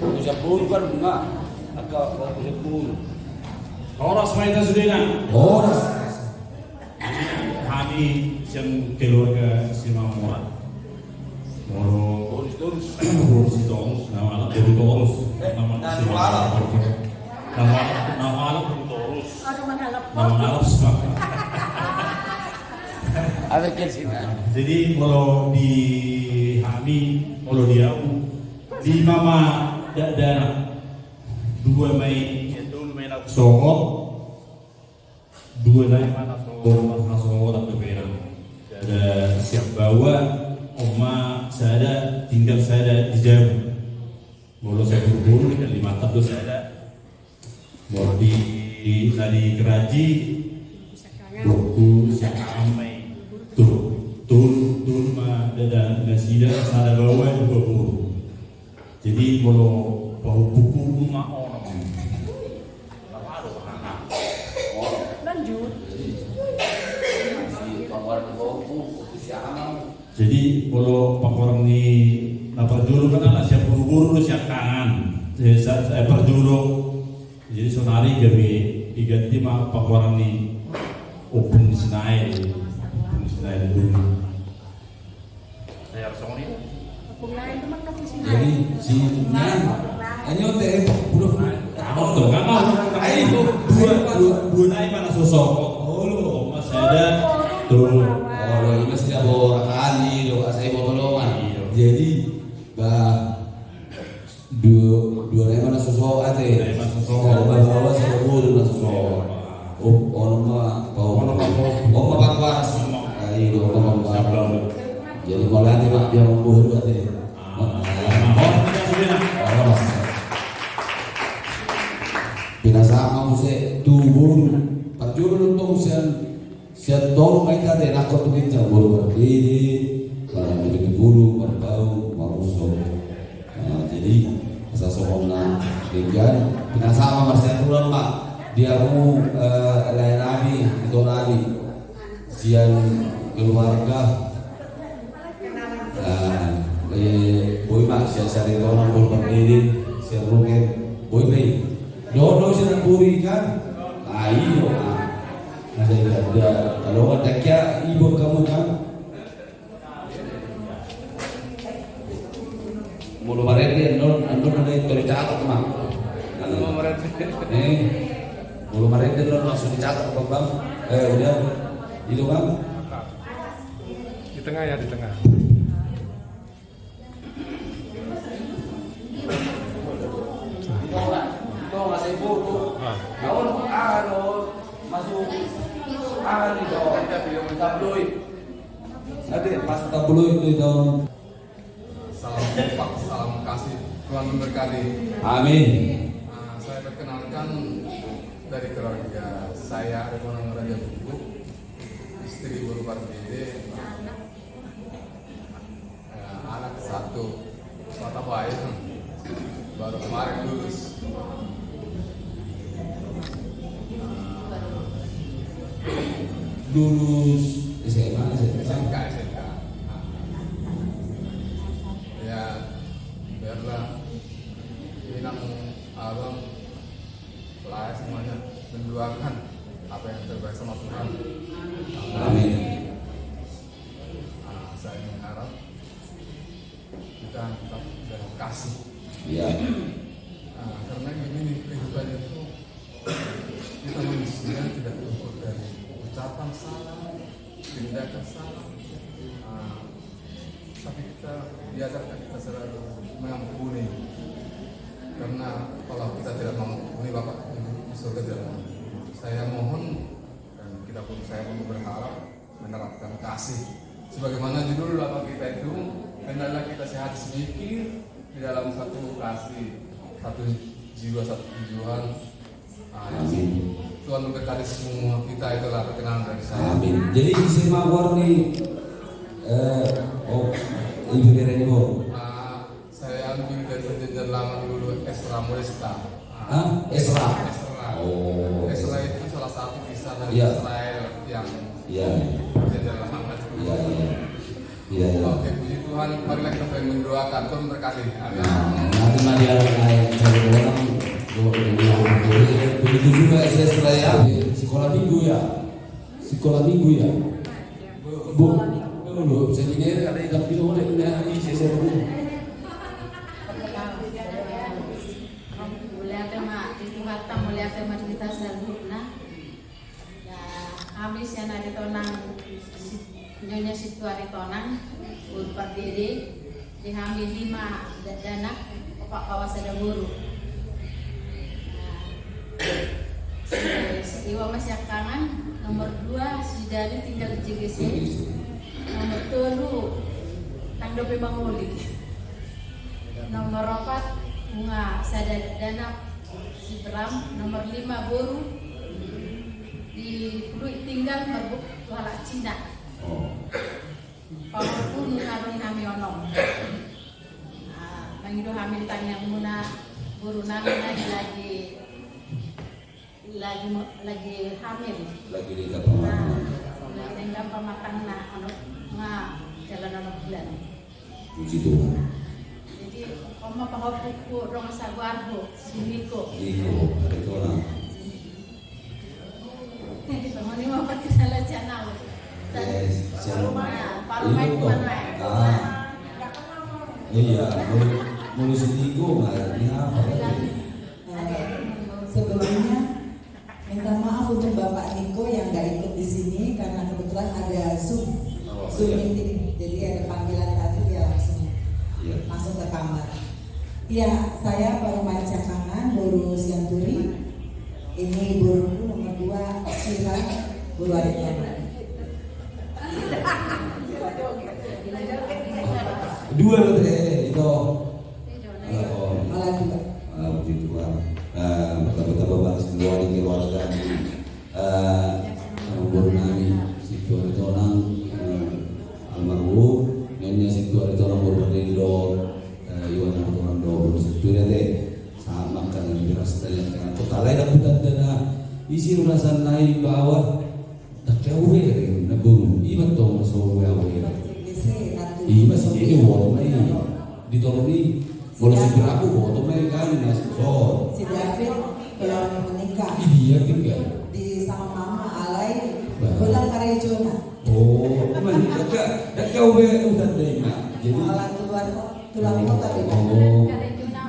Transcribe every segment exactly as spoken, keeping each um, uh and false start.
Urusan boru kan bunga. Angka urusan boru. Horas ma hita sudena. Horas. Hami sian keluarga Simanjorang. Molo boru Sitorus. Boru Sitorus, na mangalap boru Torus. Eh, nama na Simanjorang. Nama, nama mangalap boru Torus. Nama mangalap Simanjorang. Jadi molo di hami, molo di au, lima ma dakdanak. Dua ma i, dua ma i na songon. Dua nai ma na so, na songon dope na. Sada sian Bawa, on ma sada, tinggal sada di jabu. Molo sian boru-boru, tinggal di mata do sada. Molo di, di, na di Keraji, boru sian Amai. Tolu, tolu, tolu ma dakdanak nasida, sada Bawa, dua boru. Jadi molo pahompuku ma onom. Lanjut. Jadi molo pahorangan ni na parjolo kan ala sian boru-boru do sian tangan. Eh, sa-, sa-, eh, parjolo. Jadi sonari gabe diganti ma pahorangan ni Ompung Sinail. Ompung Sinail dulu. Jadi si Nian, ini ote, eh, udah. Tahu tuh, kan mau. Ayo, dua, dua, dua nai ma na so songon. Oh, lu. Masih ada. Tuh. Oh, lu ini masih ada orang kali, lu, saya mau tolongan. Iya. Jadi, bah, Dua, dua nai ma na so songon ate. Dua nai ma na so songon. Sada Bawa, sada boru na so songon. Oh, onom ma pahompu. Onom ma pahompu. Onom ma pahompu. Ai, onom ma pahompu. Jadi mauliate ma dia mamboru ate. Ah, pinasahat ma muse tu boru. Parjolo do tong sian Sian tolu ma hita ate, nangkok tu ginjang, boru Pardede, Paranggi Pitupulu, Parbau, Maruso. Nah, jadi asa songon na denggan pinasahat ma marsiaturan ma di hamu, eh, lae nami, ito nami sian keluarga. Ah, eh, boi ma sian saritonang boru Pardede, sian Rugen, boi ma i. Dohot do sian Puri kan? Ah, iyo, ah. Masa i kan, da, kalau ada kia, ibu kamu kan? Molo marende annon, annon na i tor dicatat ma. Molo marende. Eh, molo marende annon langsung dicatat, Bang. Eh, udah. Itu kan? Di tengah ya, di tengah. Salam kompak, salam kasih, Tuhan memberkati. Amin. Nah, saya perkenalkan dari keluarga saya, Arief Onang Raja Guguk, istri Boru Pardede. Eh, anak satu, Mata Baik, baru kemarin lulus. Lulus S M A, S M K? S M K, S M K. Ya, biarlah inang abang, lae semuanya mendoakan apa yang terbaik sama Tuhan. Amin. Nah, saya mengharap kita tetap dalam kasih. Iya. Nah, karena gini nih, kehidupan itu, kita manusia tidak luput dari ucapan salah, tindakan salah. Nah, tapi kita diajarkan kita selalu mengampuni. Karena kalau kita tidak mengampuni, Bapak Ibu di surga tidak mengampuni. Saya mohon, dan kita pun, saya pun berharap menerapkan kasih. Sebagaimana judul apa kita itu, hendaklah kita sehat semikir di dalam satu kasih, satu jiwa, satu tujuan. Nah, amin. Tuhan memberkati semua kita, itulah perkenalan dari saya. Amin. Jadi, ise ma goar ni, eh, oh, ibu bere ni, oh. Ah, Saya ambil dari perjanjian lama dulu, Ezra Modesta. Hah? Ezra? Ezra. Oh. Ezra itu salah satu kisah dari, iya, Israel yang, iya, perjanjian lama dulu. Iya, iya. Iya, iya. Oke, puji Tuhan, marilah kita saling mendoakan. Tuhan berkati. Amin. Nah, nanti mari ada Begitu juga S S lah ya. Sekolah minggu ya. Sekolah minggu ya. Bu, dulu senior ada yang tapi oleh ini S S. Mauliate ma di Tuhanta, mauliate ma di hita saluhutna. Ya, hami sian Aritonang, si-, Nyonya Situ Aritonang, boru Pardede, di hami lima dakdanak, opat baoa sada boru. Ya, si, si Iwa ma siangkangan, nomor dua, si Dani tinggal di J G C, nomor tolu, tangga pe mangoli. Nomor opat, nunga sada dakdanak, si Bram, nomor lima boru, di Pluit tinggal marbuk tu halak Cina. Oh. Pahompu nunga adong hami onom. Ah, mangido hami di tangiangmuna, boru nami na lagi, lagi mo-, lagi hamil. Lagi denggan pamatangna. Nah, lagi denggan pamatangna, anu, nga jalan onom bulan. Puji Tuhan. Jadi, oma pahompuku dong saguarhu, si Niko. Niko, Aritonang. Jadi, bangun lima empat kita lah channel. Eh, siapa? Palu main, palu main. Ah. Iya, mulai, mulai si Niko, nah, ini apa tadi? Sebelumnya, minta maaf untuk Bapak Niko yang nggak ikut di sini karena kebetulan ada Zoom, oh, Zoom meeting, jadi ada panggilan tadi dia langsung, iya, masuk ke kamar. Iya, saya Paru Main Siangkangan, boru Sianturi. Ini boruku nomor dua, Sira, boru Aritonang. Dua lo tadi, eh, itu. Halo, Om. Halo, Om. Ah, puji Tuhan. Ah, betapa-betapa balas keluarga, keluarga di, eh, boru nami, Situ Aritonang, eh, almarhum, Nyonya Situ Aritonang boru Pardede do, eh, Iwan Aritonang do, boru Situ ya te. Sama kan, yang dirasa tadi, yang kena total, eh, dapat tanda na, isi ulasan nai bawa, Ndang ke au bereng, na boru, ima tong so au bereng. Ima si Dede boto ma i. Di toru i, molo si Beraku boto ma i kan, na so. Si David belum menikah. Iya, tinggal. Di sama mama, alai. Bah. Pulang karejona. Oh, ima ni, ndang ke, ndang ke au bereng, udah deh, ima. Jadi. Sekolah tulang, tulang kota, oh. Karejona.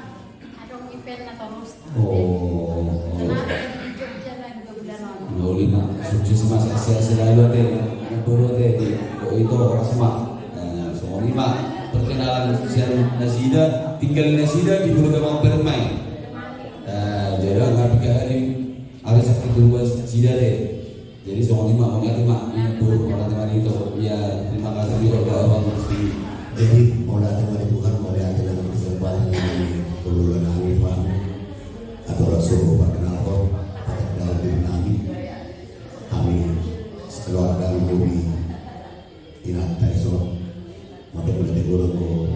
Adong event na torus. Oh. Kenapa di Jogja lagi dua bulan lalu? Nah, uli ma, sukses ma, sehat-sehat selalu ate. Anak boru ate, di, do ito, horas ma. Eh, songon i ma, perkenalan sian nasida, tinggal nasida di Pulo Gabang Permai. Eh, jadi, nggak tiga hari, hari Sabtu kedua sida ate. Jadi, songon i ma, mauliate ma, i, boru, mauliate ma di ito. Iya, terima kasih juga buat Abang si. Jadi, mauliate ma di Tuhan, mauliate ma di kesempatan yang diberikan oleh Tuhan. Atur so perkenalkon, patek dalam diri nami. Kami sekeluarga menghuni inanta iso. Mauliate ma di Tuhan, ko,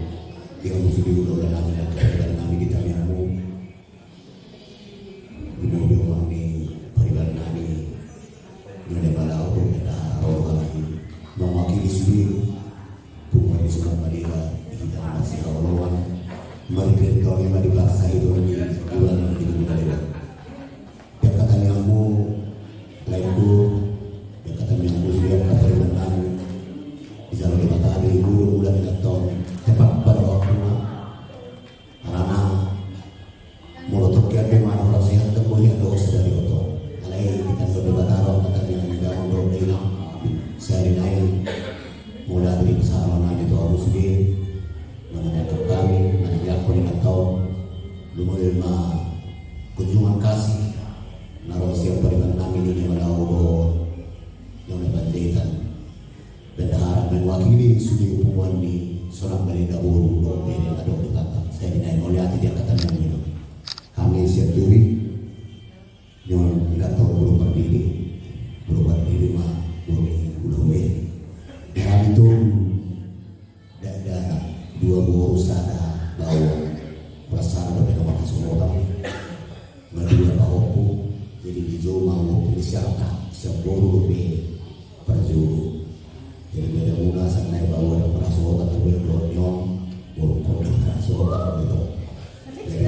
dia musuh di ulo dan nami dan keluarga nami kita yang mau. Di mobil mami, pariban nami, nune malau, nune taha, roha nami, mewakili sudir, punguan di Sunan Madura, di kita masih awal-awal, mari bertolak, mari paksa itu, di bulan ini di Madura. Dia kata nyamu, lain ku, dia kata nyamu, dia kata pariban nami, di sana di mata ada ibu, bulan ingat tahun, tepat pada waktu, karena molo tongkin pe manang horas sehat, tong molo ia dosa dari oto. Alai di tanda Debata ro, kata yang tidak mondok dina. Sehari nai, molo ada di pesawat nai tu harus di, mana nyakap kami, mana nyakap di kantau. Lumulil ma kunjungan kasih. Naro siap pariban nami di mana udo. Yang dapat jahitan. Bendahara mewakili sude punguan ni Sonak Baleda boru dohot bere na adong di Batam. Sai di nai mauliate di angkatan na nidok. Hami sian Turi, nyon inanta boru Pardede, boru Pardede ma boru ni Ulaon. Di hami tu dakdanak, dua boru sada baoa, horas sada dope na marhasohotan. Madua pahompu, jadi dijou ma pahompu ni sialta, sian boru dope parjolo. Jadi beda muna, sian nai baoa ndang marhasohotan, tapi dohot ni on, boru pun ndang marhasohotan, gitu. Jadi,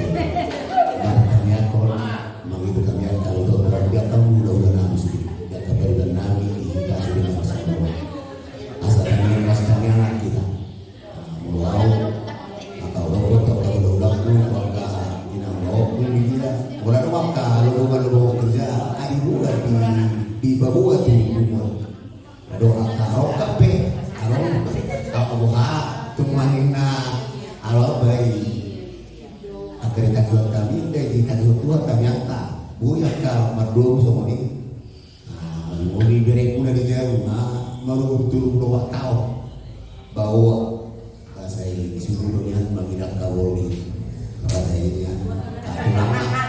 Ditagihonon hami, ditagihonon Tuhan hami angka. Boi angka mardomu songon i. Nah, molo di berengmuna di jabu, nah, molo umur tolu pulu opat taon. Baoa. Rasa i, disuruh do nian mangido angka boli. Rasa i nian. Angka tulangna.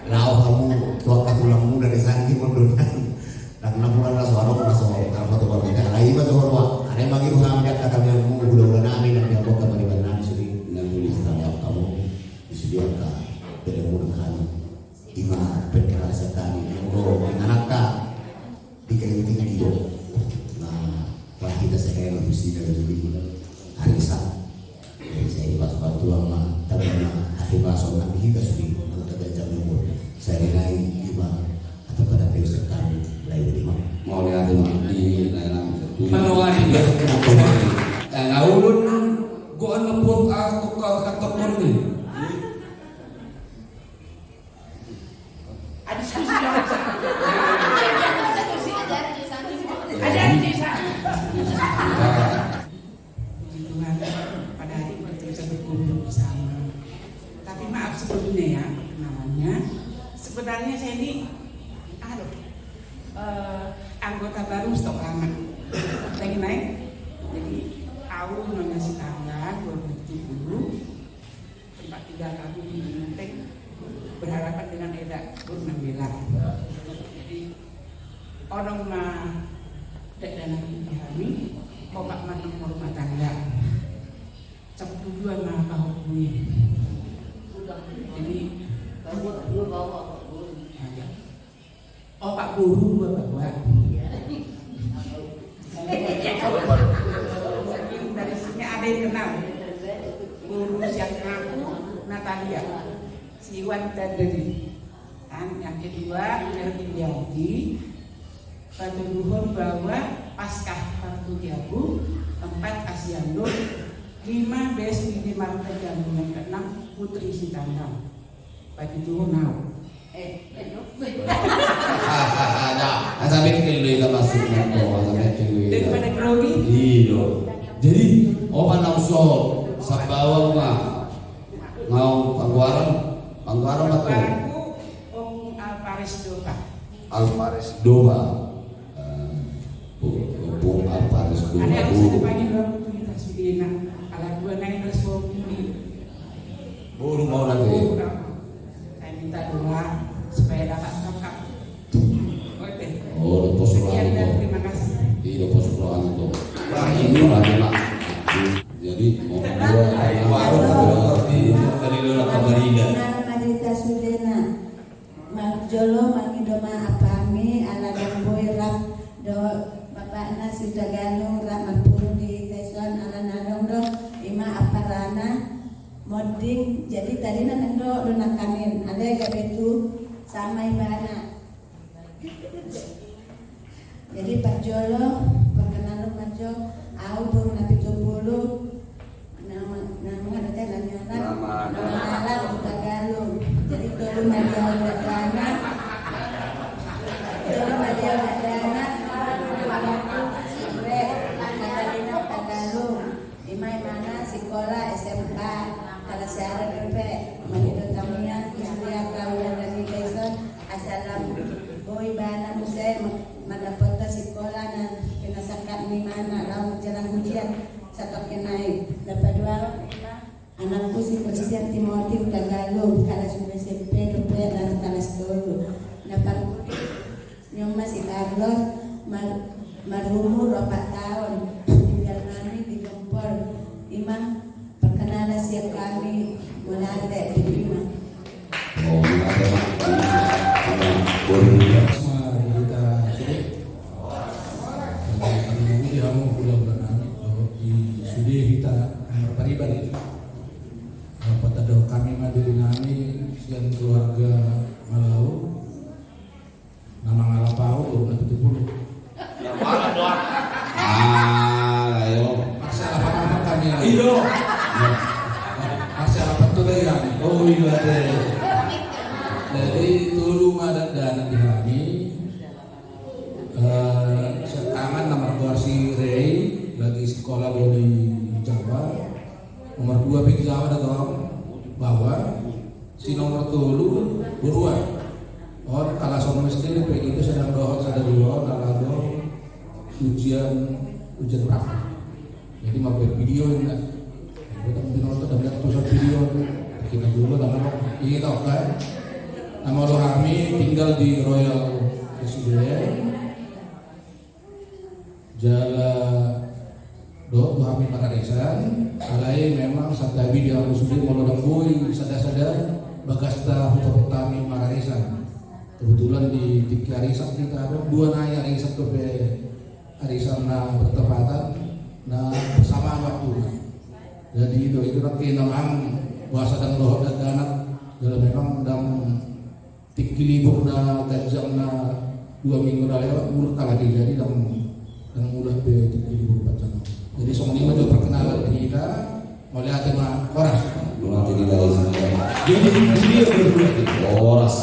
Laho hamu tu angka tulangmuna di sana, dihon do nian. Nang na pulang na so adong, na so, na foto baru kita. Alai ima so roa. Ada mangido hami di angka tamiangmu, hulahula nami, nang di angka pariban nami, suri, nang tulis tamiang hamu. Di sude angka berengmuna hami. Ima perkenalan sian hami. Anggo inganan angka di kayu tinggi do. Nah, wah, hita sahali on tu sida do jadi arisan. Jadi sai dipasu-pasu Tuhan ma, tamba ma hahipason nang hita sude, nang taganjang ni umur. Sahali nai ima atau pada prinsip kami, lain di ma. Mauliate ma di lain. Mauliate. Eh, na ulun, gua na pur aku kau kata pun ni. Puji Tuhan, pada hari ini kita bisa berkumpul bersama. Tapi maaf sebelumnya ya, perkenalannya. Sebenarnya saya ini, aduh, eh, anggota baru stok lama. Lagi naik. Jadi, au Nyonya Sitanggang, dua puluh tujuh puluh. Tempat tinggal kami di Menteng, berhadapan dengan Eda, Bur Nambela. Jadi, onom ma dakdanak di hami, opat ma nomor rumah tangga. Sampulu dua ma pahompu i. Jadi, dua baoa. Opat boru, dua baoa. Dari sini ada yang kenal. Boru sian aku, Natalia. Si Iwan Tandeli. Kan, yang kedua, Herdianti. Patuduhon baoa Paskah Martugiabu, empat Asiando, lima Besti di Marta Jamu, yang keenam Putri Sitanggang. Bagi tu nau. Eh, eh, no. Nah, asa bekel do hita masuk nangko, asa bekel do hita. Daripada grogi. Iyo. Jadi, opa nau so, sabawa ma. Mau pangguaran, pangguaran ma tu. Pangguaranku Om Alvares Doba. Alvares Doba. Eh, Bung Alvares Doba. Ada yang bisa dipanggil waktu kita sudena. Ala dua nai bersuami. Boru mau nanti. Saya minta doa supaya dapat lengkap. Oke. Oh, do pos ruangan itu. Sekian dan terima kasih. Iya, do pos ruangan itu. Nah, ini lagi, Mak. Jadi, mau dua, warung, di, dari luar Kabarida. Marita sudena. Marjolo mangido ma apami, ala dang boi rap do bapakna Sitagalung rap marpungu di hita ison, ala na adong do ima aparana monding. Jadi tadina mendok do nangkanin, alai gabe tu sama ibana. Jadi parjolo, perkenalan ma jo, au boru Napitupulu, nama, nama ada teh nanya. Nama, nama anak Tagalog. Jadi tolu ma di au dakdanak, tolu ma di au dakdanak, Iwe, Katalina Tagalog. Ima imana sikola S M K, kalas siaran dope, mangido tangiang, istri angka udan dan ison, asa lam boi ibana muse, ma-, mandapothon sikola na pinasangkap ni imana, laho menjelang ujian, satoke nai. Dapat dua, ima, anakku si Christian Timothy Tagalog, kalas dua S M P, dope, lalu kalas tolu. Na parpudi, Nyo ma si Carlos, mar-, marumur opat taon, tinggal nami di Gempol. Ima perkenalan sian hami, mauliate, ima. Oh, mauliate, Mak. Ima, ima, boru. Mas, ma, hita sude. Jadi, kami di hamu, hulahula nami, oh, di sude hita, marpariban. Eh, patandok hami ma diri nami, sian keluarga Malau. Na mangalap au, boru Napitupulu. Ah, ayo. Marsalapan anak kami, ya. Iyo. Marsalapan tu dia. Oh, iya, deh. Jadi, tolu ma dakdanak di hami. Eh, sian tangan na margoar si Rey, lagi sikola do di Jawa. Nomor dua pe di Jawa do tong. Baoa, Si nomor tolu, boru an. On, kalas on misteri, pe i do sadang dohot sada dua on, ala do ujian, ujian praktek. Jadi, mambuat video ini. Gue tak binoto dan lihat pusat video. Kita dulu, nama lo? Ini tau kan? Nama lo, hami tinggal di Royal Residence. Jala dohot do hami mararisan, alai memang santabi di hamu sude molo dang boi sada-sada bagasta huta-huta hami mararisan. Kebetulan di tingki arisan kita ada dua nai arisan dope arisan na bertepatan na bersamaan waktu. Jadi itu itu nanti namang bahasa dang dohot dan danak jala memang dang tingki libur na ganjang na dua minggu na lewat, mulak halak i, jadi dang, dang mulak be tingki libur panjang. Jadi songon i ma jo perkenalan di hita, mauliate ma, horas. Mauliate di hita. Jadi, jadi dia berdua. Horas.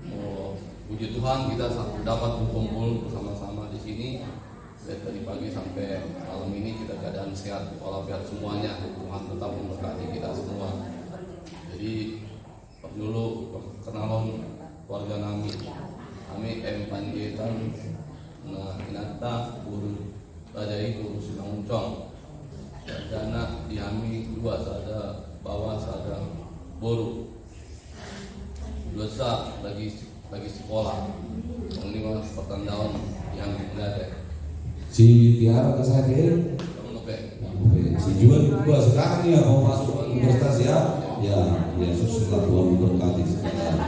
Oh, puji Tuhan, kita sa-, dapat berkumpul bersama-sama di sini. Dari tadi pagi sampai malam ini kita keadaan sehat walafiat semuanya. Tuhan tetap memberkati kita semua. Jadi, dulu perkenalan keluarga nami. Nami M Panjaitan, na inanta boru raja i boru Simangunsong. Dana di hami dua, sada baoa sada boru. Dua sa lagi lagi sekolah. Songon i ma pertanda on yang melihat ya. Si Tiara ke saya deh. Kamu nope. Kamu nope. Si Juan, wah, sekarang ya mau masuk universitas ya. Ya, ya, sukses lah, Tuhan memberkati segala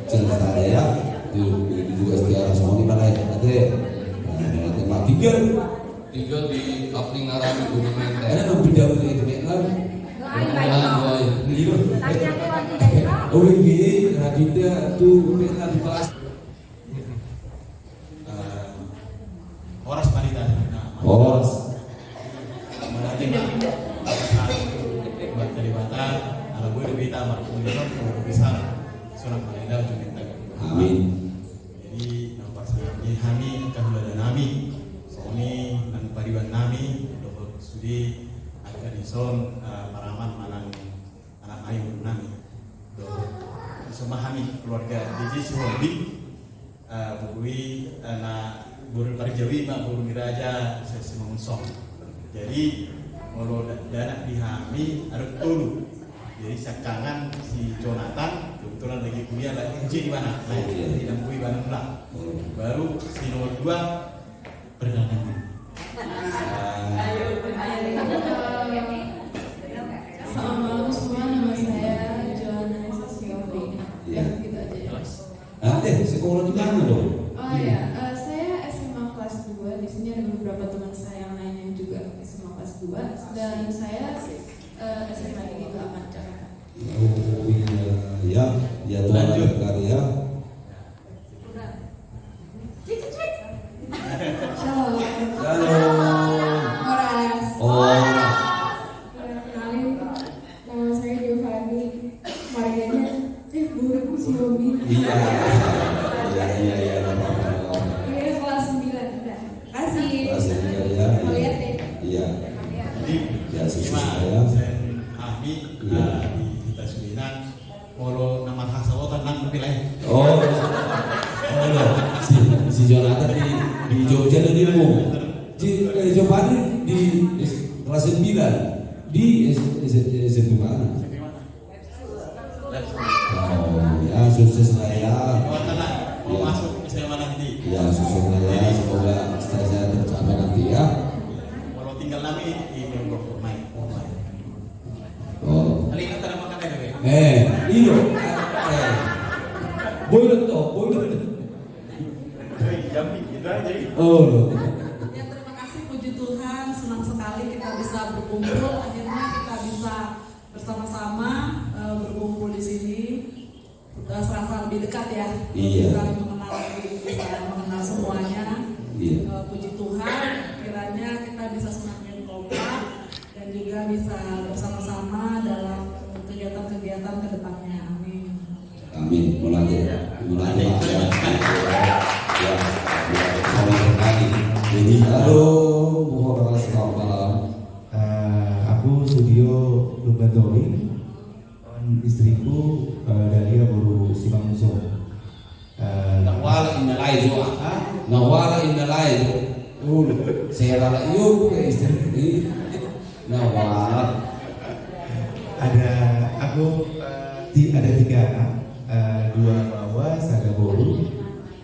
cerita ya. Itu, itu juga si Tiara sama ini mana ya? Nanti, nah, nanti mati kan. Tinggal di Kapling Arami, Gunung Menteng. Ada dong pindah ke itu, Vietnam. Iya. Oh, iya, nah, pindah tuh, Vietnam di kelas. Eh, horas ma di hita. Horas. Mauliate ma. Buat Debata, ala boi do hita marpunguan, Guru Besar, Sunan Kalijaga, Gunung Menteng. Amin. Jadi, naung parsangap ni hami angka hulahula nami, songon i nang pariban nami, dohot sude angka dison, eh, paraman manang anak nami, boru nami. Dohot dison ma hami keluarga D J Sihombing, eh, boru i, eh, na boru parjabu i ma boru ni raja Simangunsong. Jadi, molo da-, danak di hami, adong tolu. Jadi, siangkangan si Jonathan, kebetulan lagi kuliah, lagi ujian di mana? Nah, jadi dang boi ibana mulak. Baru si nomor dua, perkenalkan diri. Selamat malam semua, nama saya Joanna Nisa Sihombing. Iya. Gitu aja ya. Ah, eh, sekolah di mana dong? Oh iya, eh, saya S M A kelas dua. Di sini ada beberapa teman saya yang lain yang juga S M A kelas dua. Dan saya, eh, S M A Negeri Dua Amat, Jakarta. Oh iya, ya, ya, Tuhan. Lanjut. Berkati ya. Shalom. Shalom. Horas. Horas. Kenalin, nama saya Giovanni. Marganya, eh, boru Sihombing. Iya. Iya, iya, iya, nggak apa-apa, nggak apa-apa. Iya, kelas sembilan. Udah. Kasih. Kelas sembilan, ya, iya. Mauliate. Iya. Jadi, ya, sukses, ya. Kami, iya, eh, di, di Tasuinan, molo nama khas Otan nang lebih lain. Oh. Oh, iya. Si, si Jonathan di, di Jogja, di ilmu. Si, eh, Giovanni di S-, kelas sembilan. Di S-, S-, S M P mana? Oh, ya, sukses lah ya. Mau tenang, mau masuk S M A nanti. Ya, sukses lah ya. Semoga cita-cita tercapai nanti ya. Kalau tinggal lama di, di Bogor, main, main. Oh. Paling ntar makan aja, Be. Eh, iyo. Eh. Boy Dokto, Boy Dokto. Hei, Jambi, gitu aja, ya. Oh, lo. Ya, terima kasih, puji Tuhan, senang sekali kita bisa berkumpul. Akhirnya kita bisa bersama-sama, eh, berkumpul di sini. Eh, serasa lebih dekat ya. Iya. Saling mengenal lagi, bisa mengenal semuanya. Iya. Eh, puji Tuhan, kiranya kita bisa semakin kompak dan juga bisa bersama-sama dalam kegiatan-kegiatan ke depannya. Amin. Amin. Mauliate. Mauliate, Pak. Ya. Ya. Ya. Jadi, halo, mohon maaf, selamat malam. Eh, aku Sudio Lumbantowi. Istriku, eh, Dahlia boru Simangunsong. Eh, na hualap inna lae jo, ah. Hah? Na hualap inna lae jo. Ulu. Serala iyo ke istri. Na hualap. Ada aku, eh, ti-, ada tiga anak, eh, dua baoa, sada boru.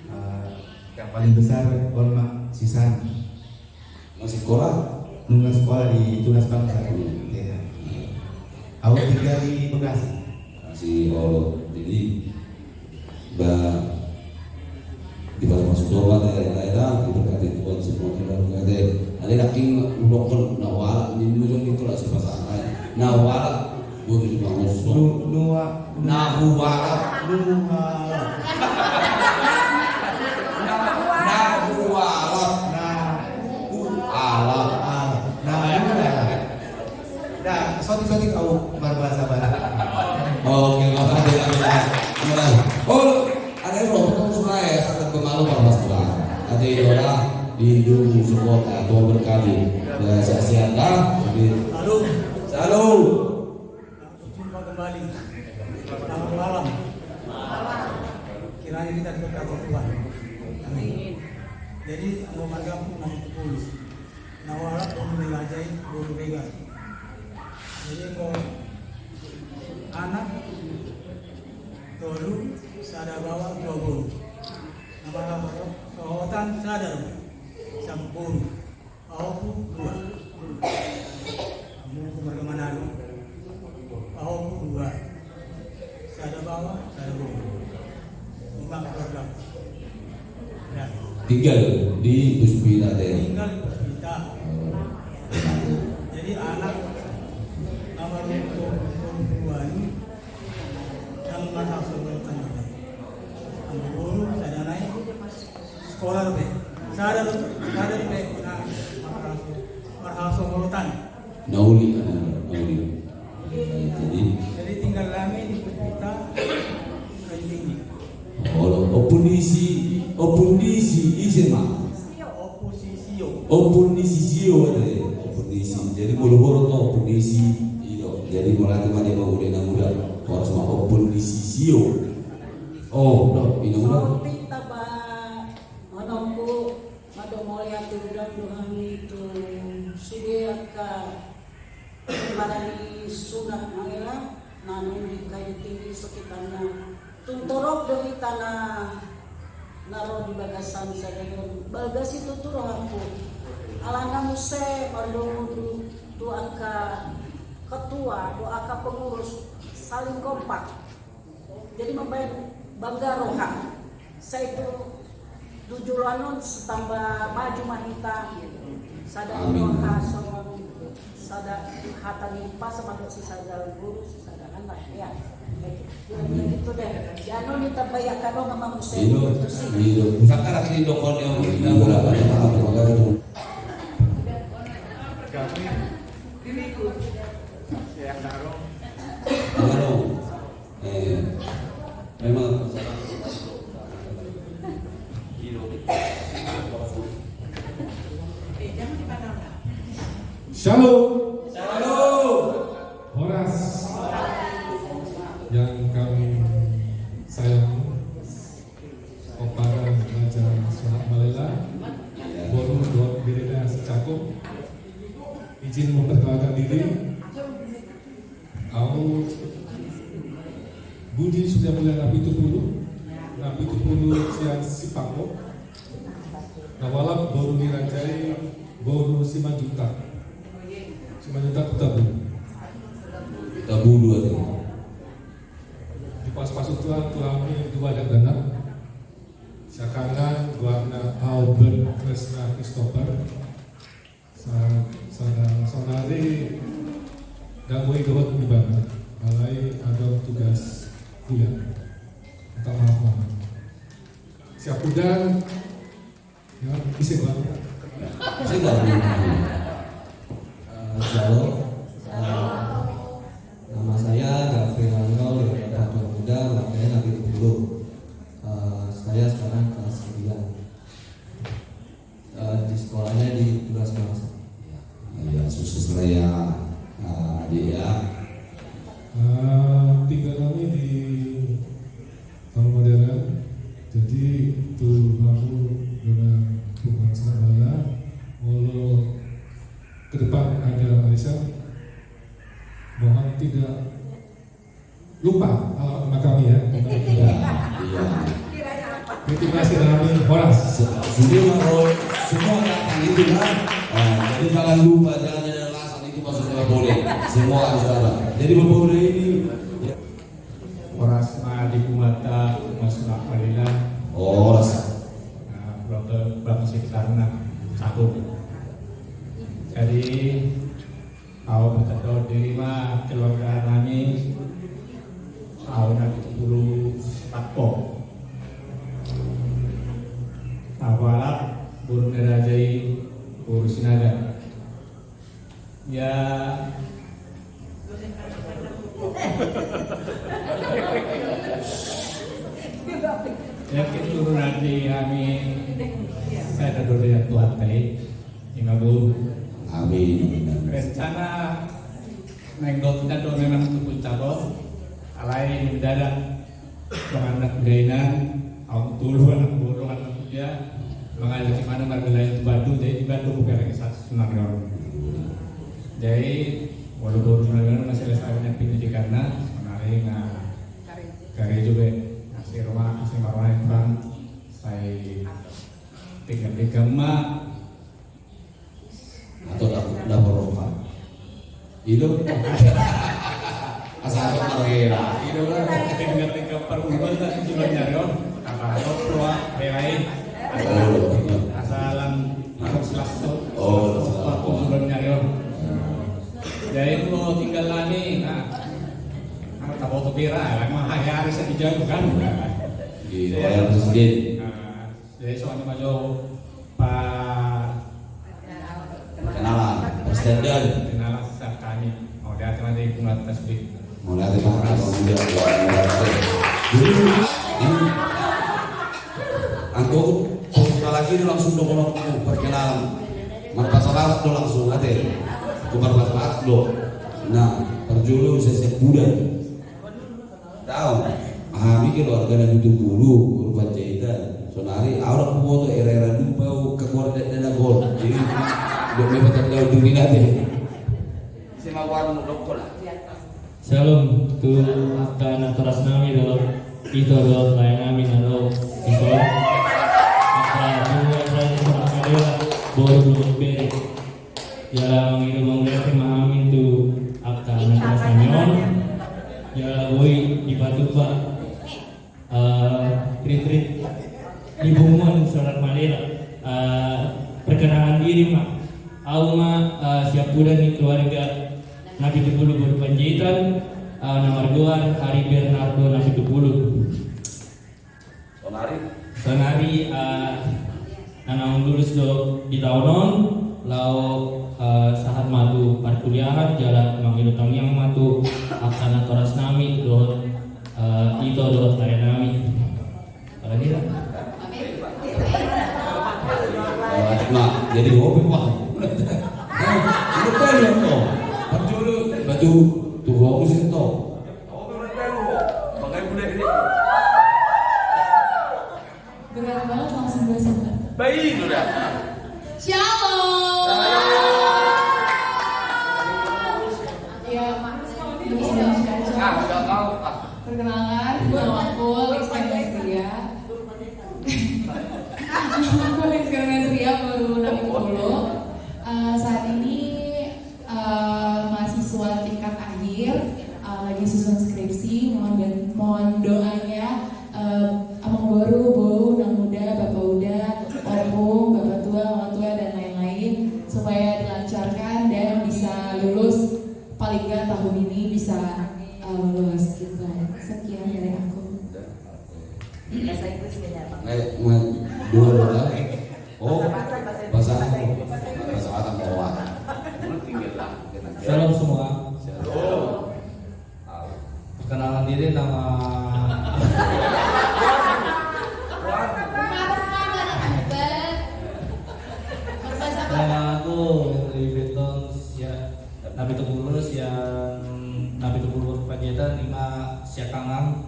Eh, yang paling besar Olma Sisan. Nunga sikola? Nunga sikola di Tunas Bangsa. Hmm. Iya. Au tinggal di Bekasi. Bekasi, oh, jadi, ba, di pas masuk doa, ya, ya, ya, diberkati Tuhan semua, kita berkati. Ada lagi udah kan, na hualap, ini muncul di kelas pas, na hualap. Boru Simangunsong. Nu-, nua-, na hualap. Nua-, na hualap. Na-, hualap. Ah, na hualap. Nah, sotik-sotik au marbahasa Batak. Oke, makasih, makasih. Oh, ada yang mau ketemu semua ya, sangat pemalu, Pak Mas Tuan. Ada yang orang di dulu support, ya, Tuhan berkati. Ya, sehat-sehat, ya. Jadi, selalu. Selalu. Jumpa kembali. Selamat malam. Kiranya kita diberkati Tuhan. Amin. Jadi, anggo margaku Nabitupulu. Na hualap boru ni raja i, boru Regar. Jadi, anggo anak tolu, sada baoa, dua boru. Na marhasohotan sada do, sampulu. Pahompu dua. Pahompu marga Manado. Pahompu dua. Sada baoa, sada boru. Ima keluarga. Nah. Tinggal di Puspita, deh. Tinggal di Puspita. Oh. Jadi anak nomor dua ini, yang mana saudara tanya. Nomor dua, sada nai. Sikola dope. Sada dope. Sada dope. Na marhaso-, marhasohotan. Na uli, ah, na uli. Eh, jadi? Jadi tinggal hami di Puspita, Kayu Tinggi. Oh, oposisi, oposisi, ise ma? Oposisio. Oposisio, ada ya? Oposisi. Jadi, boru-boru tu oposisi, i do. Jadi, mulai tu ma dia mau udah na muda. Harus ma oposisio. Oh, do, ina udah. Saotik taba, anakku. Mauliate do hami tu sude angka parani sunat mangela na nunga di Kayu Tinggi sekitarna. Tung torop do hita na, na ro di bagasan sadari on. Balga situtu rohangku. Alana muse mardomu tu, tu angka ketua, tu angka pengurus saling kompak. Jadi mambaen bangga roha. Sai tu, tu joloan on sai tamba maju ma hita. Sada roha songon sada hata ni umpasa ma dohot sisada guru, sisada anak, ya. Itu deh. Jano ni tabayakkan on ma muse. Ilo, ilo. Sakarak ni dokon yang ilo. Halo. Eh, memang. Shalom. Shalom. Horas. Yang kami sayangi, Komparan Raja Sunat Malela, boru dohot birena Sicakung, izin memperkenalkan diri. Au Budi Surya Mulia Napitupulu, Napitupulu sian Sipako, na hualap boru ni raja i, boru Simanjuntak. Simanjuntak Hutabulu. Hutabulu aja. Dipasupasu Tuhan tu hami dua dakdanak. Sian kanan goarna Albert Kresna Christopher. Sa-, sada saudari dang boi dohot ibana, alai adong tugas kuliah. Minta maaf banget. Siap udah. Ya, bisa, Bang. Bisa, Bang. Eh, shalom. Eh, nama saya Gabriel Angel, dari Patung Kuda, warganya Napitupulu. Eh, saya sekarang kelas sembilan. Eh, di sekolahnya di Tunas Bangsa. Iya. Iya, sukses lah ya, eh, adik ya. Eh, Tinggal kami di Taman Modern. Jadi tu hamu dengan bukan saudara, molo ke depan ada arisan, mohon tidak lupa alamat rumah kami ya. Iya, iya. Itu masih rame, horas. Sudah, Bang, semua datang itu kan. Nah, jadi jangan lupa, jangan ada alasan, itu maksudnya Bang Bode. Semua harus datang. Jadi Bang Bode ini, ya. Horas ma di hita, Mas Rafaela. Horas. Nah, keluarga Bang Sekitarna, satu. Jadi, au patandaon diri ma keluarga nami, au na pitu pulu sahat. Au halak boru ni raja i, boru Sinaga. Ya. Ya, keturunan di hami, sada do di Tuhanta i. Ima boru. Amin, amin, amin. Rencana naeng dohot na do memang tu puncak on. Alai mendadak, dongan na hudainan, ahu tolu anak boru, anak kuda, mangajak imana margelayan tu Bandung, jadi di Bandung buka lagi satu Sunaria on. Jadi, molo boru Sunaria on masih ada sabi na pendidikanna, sonari na karejo be, masih rumah, masih marumah Tuhan, sai tinggal di gama. Atau dak, dak berroha. Itu. Asal apa margela. Itu kan. Tinggal-tinggal pergumulan tadi juga nyari on. Apa lo proa belai. Asal, asalan harus langsung. Oh, langsung. Waktu sudah nyari on. Jadi lo tinggal lagi, nah. Nah, tak foto kira, lah mah hari-hari saya dijauh kan. Iya, yang presiden. Nah, jadi soalnya maju Pak. Perkenalan, perkenalan. Perkenalan secara kami. Mau lihat nanti bunga tasbih. Mau lihat, Pak. Mau lihat. Jadi, ini, anggo, kalau lagi ini langsung do, kalau perkenalan. Marpasahat do langsung, ate. Itu marpasahat do. Nah, parjolo saya sebulan. Dao, hami keluarga Napitupulu, boru Panjaitan. Sonari, au rap boto era-era lupa, au keluarga dana gol. Jadi, dok me patandao diri nate. Sima warung dokol. Shalom, tu angka natoras nami do, ito do, lae nami na do, ito. Angka dua, angka dua, boru do, bere. Jala mangido mangulahon ma hami tu angka na tongtong on. Jala boi dipatupa, eh, ritrit di punguan Sorat Madera. Eh, perkenalan diri ma. Au ma, eh, siampudan ni keluarga Napitupulu boru Panjaitan, eh, na margoar Hari Bernardo Napitupulu. Sonari? Sonari, eh, na naung lulus do di taon on, laho, eh, sahat ma tu parkuliahan, jala mangido tangiang ma tu angka natoras nami dohot, eh, ito dohot lae nami. Apalagi lah? Eh, nah, jadi hobi, Pak. Eh, ini tadi apa? Parjolo, batu, tu hobi sih, toh. Berani banget langsung bahasa Batak. Baik, udah. Shalom. Ya, bahasa Indonesia aja. Ah, udah tahu, ah. Perkenalkan, nama aku Rizka Mesria. Nama aku Rizka Mesria, boru Napitupulu. Eh, saat ini eh, mahasiswa tingkat akhir, eh, lagi susun skripsi, mohon dan, mohon doanya, eh, amang boru, bou, nang muda, bapa uda, opung, bapa tua, mama tua, dan lain-lain, supaya dilancarkan dan bisa lulus, paling nggak tahun ini bisa, eh, lulus gitu. Sekian dari aku. Bahasa Inggris kayaknya, Bang. Eh, ma-, dua, dua kali. Oh, bahasa Batak, bahasa Inggris, bahasa Inggris. Bahasa Batak, bahasa Batak. Shalom semua. Shalom. Perkenalan diri, nama. Nama aku Henry Beton, ya, Napitupulu, ya, Napitupulu, Pak. Kita lima siakangan.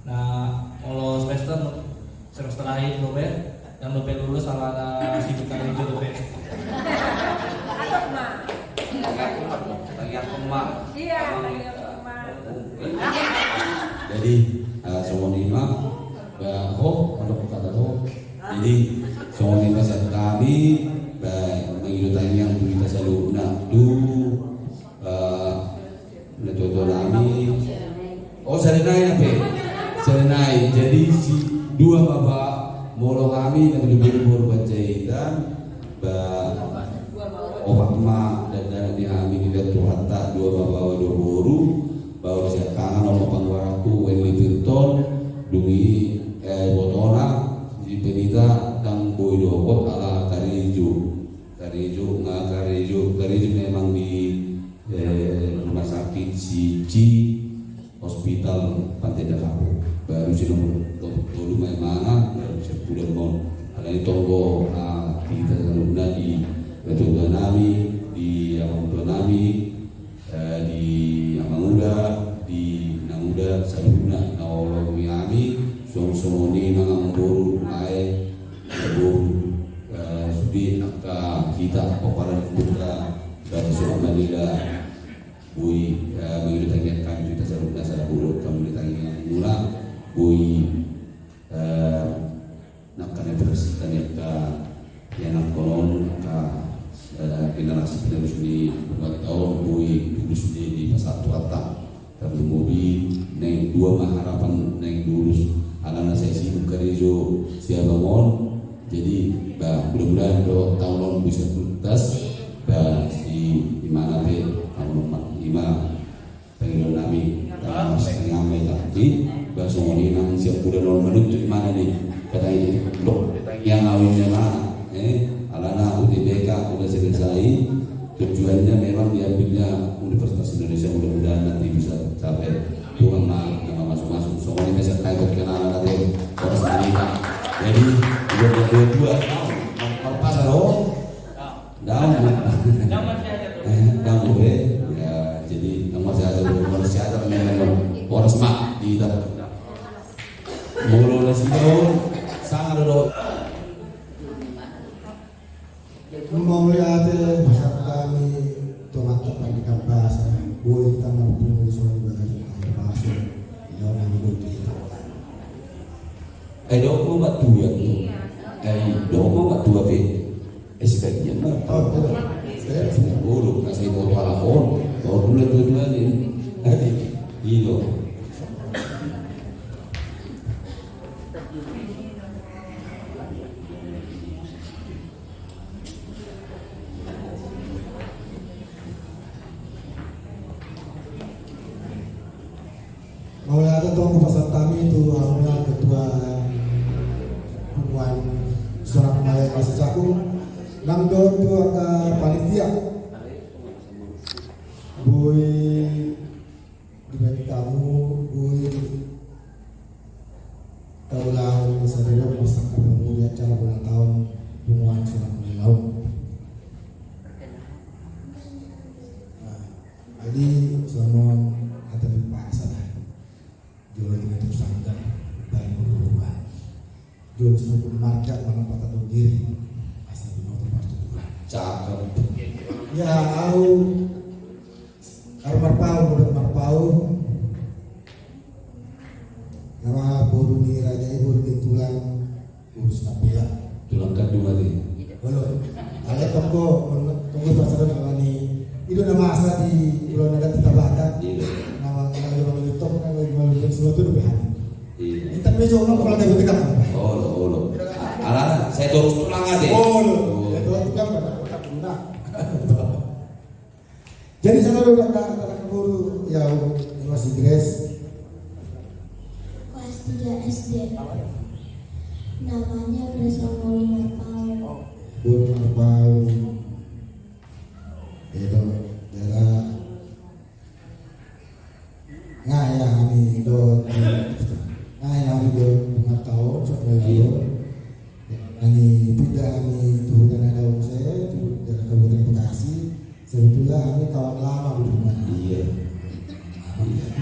Nah, molo semester, semester akhir dope, yang dope lulus ala na sibuk karejo dope. Iya, iya. Jadi, eh, songon i ma, ba, ho, mantap kata ho. Jadi, songon i ma sian hami, ba, mangido tangiang tu hita saluhutna, tu, eh, natuatua nami. Oh, sada nai na pe. Sada nai. Jadi, si dua ma ba, molo hami na boru Panjaitan, ba, opat ma dakdanak ni hami, di Tuhanta, dua ma baoa dua boru, baoa siakangan, on ma panggoaranku, Wendy Tirton, dung i, eh, ibotona, si Penita, ndang boi dohot ala karejo. Karejo, nga karejo, karejo memang di, eh, rumah sakit C C Hospital Pantai Dakapo. Baru si nomor tolu ma imana, baru si puda mon. Alai tonggo, ah, di hita saluhutna, di natuatua nami, di amangtua nami, eh, di amang uda, di inang uda, saluhutna na olo ni hami, songon i ma amangboru, ae, boru, eh, sude angka hita pomparan ni Ompunta Raja Soma Manila. Boi, eh, mangido tangiang hami tu hita saluhutna, saluhut hamu di tangiang muna, boi, eh, nangkin na bersihkan angka ianakhon on, angka, eh, generasi penerus ni Ompunta on, boi tulus ni dipasahat Tuhanta. Tarlumobi naeng dua ma harapan naeng lulus, alana sai sibuk karejo si abang on. Jadi, ba, mudah-mudahan do taon on bisa tuntas, ba, si imana pe, taon on ma, ima, pangidoan nami, tangkas ni amai tangki, ba, songon i nang siap udah nol menuntut imana ni, kata ini, dok, yang awinnya mana, eh, alana U T B K udah selesai, tujuannya memang diambilnya Universitas Indonesia, mudah-mudahan nanti bisa tercapai. Tuhan ma, nama masuk-masuk, songon i ma sian hami, berkenalan nanti, horas ma hita. Jadi, dua dua dua, marpasu do. Ndang. Ndang, eh, ndang, eh. Ya, jadi, ndang marsiajar, ndang marsiajar, ndang, ndang. Horas ma di hita. Molo nasida on, sanga do. Mauliate, pasahat hami tu Amanta Pardenggan Basa, boi hita marpungu di son di bagasan aek pasu. Ia on hami boti hita. Eh, dok ma matua tu. Eh, dok ma matua pe. Eh, sebagian ma. Oh, betul. Sebagian. Ulu, kasih foto ala on. Oh, dulu tuan-tuan ini. Tadi, gitu. Mauliate tong, hupasahat hami tu hamuna ketua punguan Sonak Malai Masa Cakung, nang dohot tu angka panitia. Boi dibaen hamu, boi taulahon sadari on masa na pangulu di acara ulang tahun punguan Sonak Malai. Nah, jadi songon hata ni bahasa da. Jolo di Batu Sanggar, baen uruan. Jolo sukun marga, manang patandok diri, asa binoto partuturan. Cakep. Ya, au, au marpaung, udah marpaung. Nama boru ni raja i, boru ni tulang. Urus na pila. Tulang kandung ate. Olo. Alai tonggo, tonggo pasahat hami. I do na masa di ulaon adat di Tabanan. Iya. Nama, nama di Bangli tong, nama di Bangli tong, semua tu lebih hati. Iya. Intan mejo, nama kalau dari tiga. Olo, olo. Ala, ala, saya terus tulang ate. Olo. Oh. Saya terus tulang pada kota Buna. Jadi, saudara, udah tak, tak keburu, ya, masih Grace. Kelas tiga S D. Namanya Grace Ongoli Marpaung. Ongoli Marpaung. Itu, daerah. Nga ya hami do, nga ya hami do, pengetahuan, sebenarnya. Hami pindah hami tu huta na dao muse, tu daerah Kabupaten Bekasi. Sebetulnya hami kawan lama di rumah. Iya.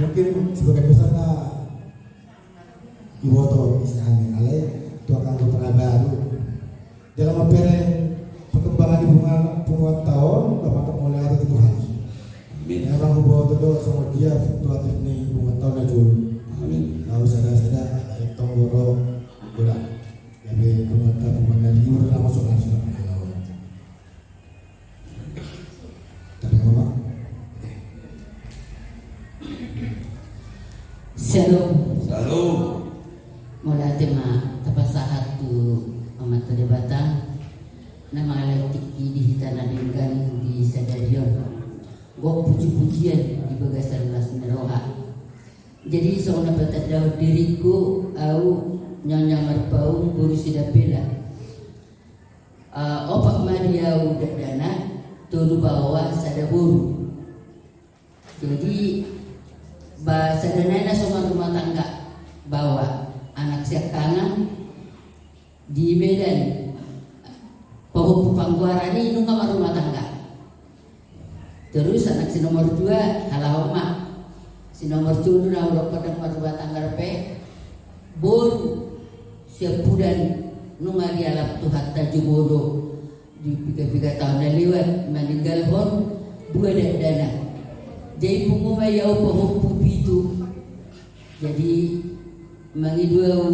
Mungkin sebagai pesan na iboto isi hami alai tu angka anggota na baru. Dalam mamereng perkembangan di bunga, bunga tahun, dapat mulai ada di Tuhan. Amin. Memang huboto do sama dia fluktuatif ni bunga tahun na jolo. Amin. Lalu sada-sada, eh, tonggoro, udah. Jadi bunga tahun, bunga na liur, langsung harus dapat lawan. Syalom. Syalom. Mauliate ma tapasahat tu Amanta Debata na mangalehon tingki di hita na denggan di sadari on. Gok puji-pujian di bagasan las ni roha. Jadi songon na patandahon diringku, au Nyonya Marpaung boru Sidapela. Eh, opat ma di au dakdanak, tolu baoa, sada boru. Jadi ba sada nai na so marrumah tangga, baoa, anak siangkangan di Medan, pahompu panggoaran i nunga marrumah tangga. Terus anak si nomor dua, halak on ma. Si nomor tolu na hudok ndang marrumah tangga dope. Boru siampudan nunga dialap Tuhanta jumolo di piga-piga taon na lewat, maninggalhon dua dakdanak. Jadi pungu ma i au pahompu pitu. Jadi mangido au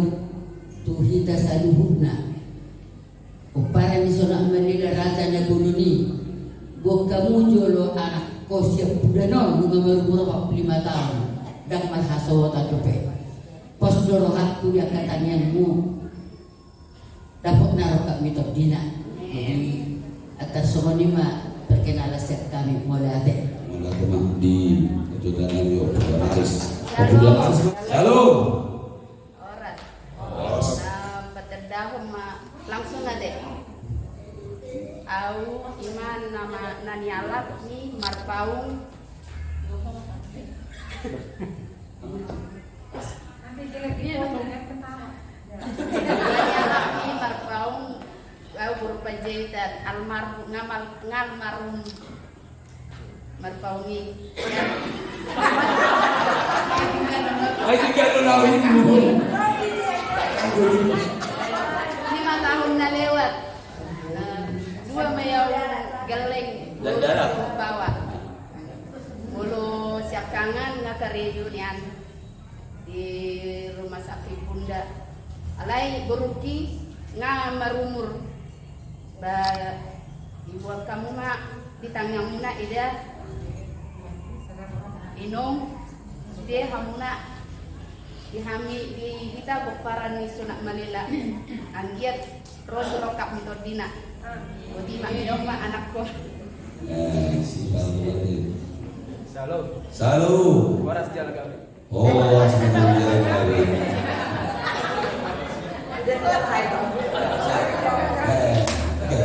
tu hita saluhutna. Pomparan ni Sonak Malela, raja na bolon i. Boan hamu jolo anakko siampudan on nunga marumur opat pulu lima taon. Ndang marhasohotan dope. Pos do rohangku di angka tangiangmu. Dapot na rongkap ni tondina. Jadi antar songon i ma perkenalan sian hami, mauliate. Mauliate ma di ajudan nami, Ompung Damaris. Halo. Halo. Horas. Horas. Em, patandahon ma langsung ate. Au ima nama na nialap ni Marpaung. Nialap ni Marpaung, au boru Panjaitan, almarhum, ngamal, ngalmarhum Marpaung i. Ai, tiga puluh tahun ini. Lima tahun na lewat. Eh, dua ma i au gelleng. Dan darah. Baoa. Molo siangkangan nga karejo nian di rumah sakit Bunda. Alai borungki nga marumur. Ba dibuat hamu ma di tangiangmuna eda. Inong, sude hamuna di hami, di hita pomparan ni Sonak Malela. Anggiat ro tu rongkap ni tondina. Boti ma, inong ma anakko. Eh, si Paul tadi. Salam. Salam. Horas jala gabe. Oh, sebenarnya gabe. Eh, oke.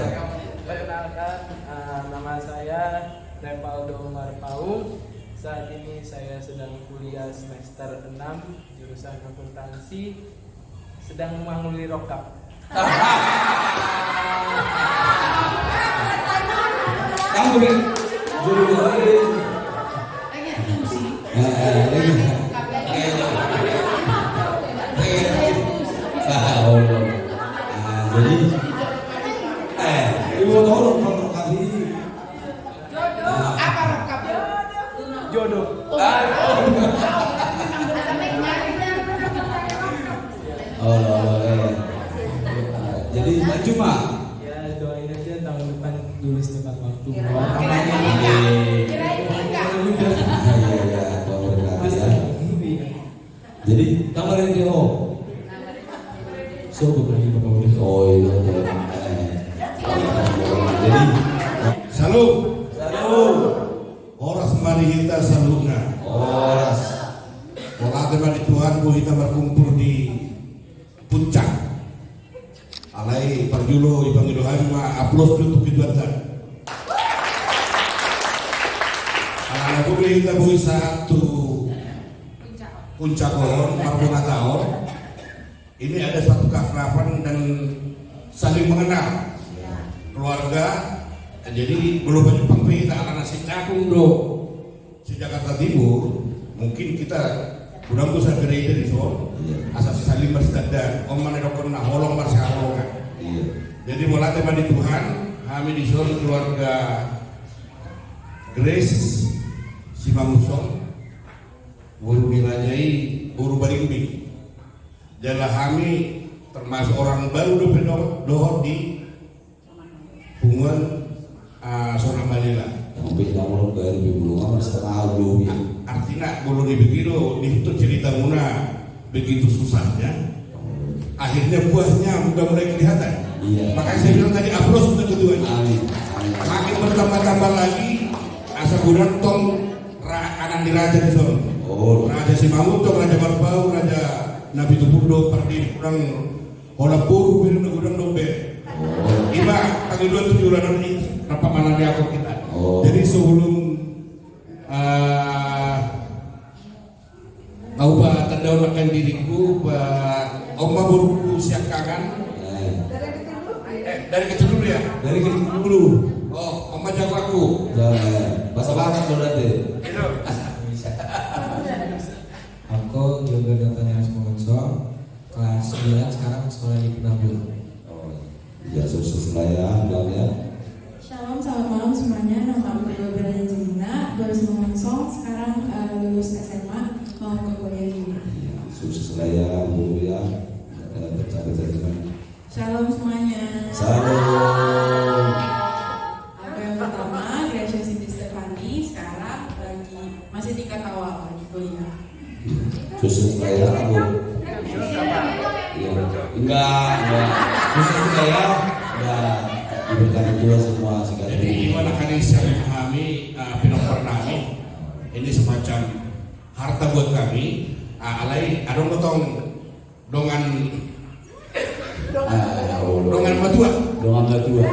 Perkenalkan, eh, nama saya Revaldo Marpaung. Saat ini saya sedang kuliah semester enam, jurusan akuntansi, sedang manguli rongkap. Kamu deh. Jodoh gue. Eh, eh, eh. Ah, jadi, eh, ibu tolong, tolong kasih. Jodoh, apa rongkap? Jodoh. Ah. Oh, oh, eh. Jadi, maju, Mak. Ya, doain aja tahun depan lulus tepat waktu. Amin. Iya, iya, Tuhan berkati ya. Jadi, nama dia, oh. So, tuh, lagi Bapak udah. Oh, iya, tuh. Eh. Jadi, salam. Salam. Horas ma di hita saluhutna. Horas. Mauliate ma di Tuhan, boi hita markumpul di Puncak. Alai parjolo dipangido hami ma aplaus tu hita. Alana boi hita boi sahat tu Puncak on, marbunga taon. Ini ada satu keakraban dan saling mengenal keluarga. Jadi molo pajumpang pe hita alana sicakung do si Jakarta Timur, Mungkin hita godang do sagereja dison, asa saling marsitandaon, on ma na didokkon na holong marsihaholongan. Jadi mauliate ma di Tuhan, hami dison keluarga Grace Simangunsong, boru ni raja i, boru Barimbing. Jala hami termasuk orang baru dope dohot di punguan Sonak Malela. Sampe na molo baru pe bulung, setengah dua. Artina molo dibege do, diihuthon ceritamuna begitu susahnya, akhirnya buahnya sudah mulai kelihatan. Makanya saya bilang tadi, aplaus untuk keduanya. Makin bertambah-tambah lagi, asa godang tong anak ni raja dison. Raja Simangunsong, Raja Marbau, Raja Napitupulu, Pardede, godang holan boru pe na godang dope. Ima tanggal dua puluh tujuh bulan ini rapat mana di akun kita. Jadi sebelum au patandaon akan diriku, on ma boruku siangkangan. Dari kecil dulu ya? Dari kecil dulu. Oh, on ma jagoanku. Bahasa Batak lo nanti. Aku Gilbert Nataniel Simangunsong, kelas sembilan, sekarang sekolah di Petamburan. Ya, sukses lah ya, Bang ya. Shalom, selamat malam semuanya. Nama aku Gabriel Angelina, baru Simangunsong, sekarang lulus S M A, mau ke kuliah juga. Sukses lah ya, Bu ya. Tercapai cita-cita. Shalom semuanya. Shalom. Aku yang pertama, Gracia Cindy Stefani, sekarang lagi, masih tingkat awal, lagi kuliah. Khusus saya, aku. Enggak, enggak. Khusus saya, ya, diberkati Tuhan semua. Jadi ima na hami, pinompar nami, ini semacam harta buat kami. Alai adong do tong dongan, dongan matua. Dongan matua.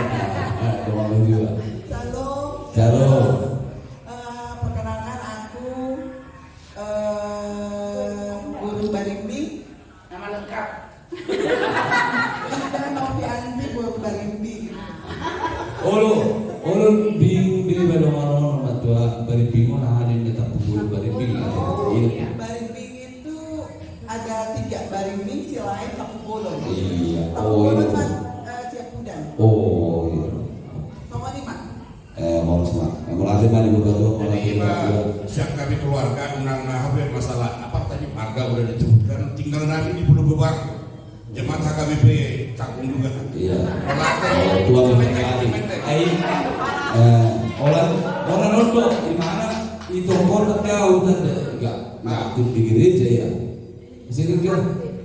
Dongan matua. Shalom. Shalom. Perkenalkan, aku boru Barimbing. Nama lengkap. Ida Novianti boru Barimbing. Olo, olo, Bing, Bing, dongan matua Barimbing, na hadir di tampuk boru Barimbing. Barimbing itu ada tiga, Barimbing, Silaen, Tampubolon. Iya. Tampubolon kan Ciapudan. Oh iya. Sama lima. Horas ma. Mauliate ma di Tuhan. Jadi ima sian hami keluarga, unang na hape masalah apa tadi, marga udah disebutkan, tinggal nami di Pulau Gebang. Jemaat H K B P Cakung juga. Iya. Mauliate. Tuhan memberkati. Ai, holan, holan ondo, di mana? Itu kota kau tanda enggak? Nah, itu di gereja ya. Sini kan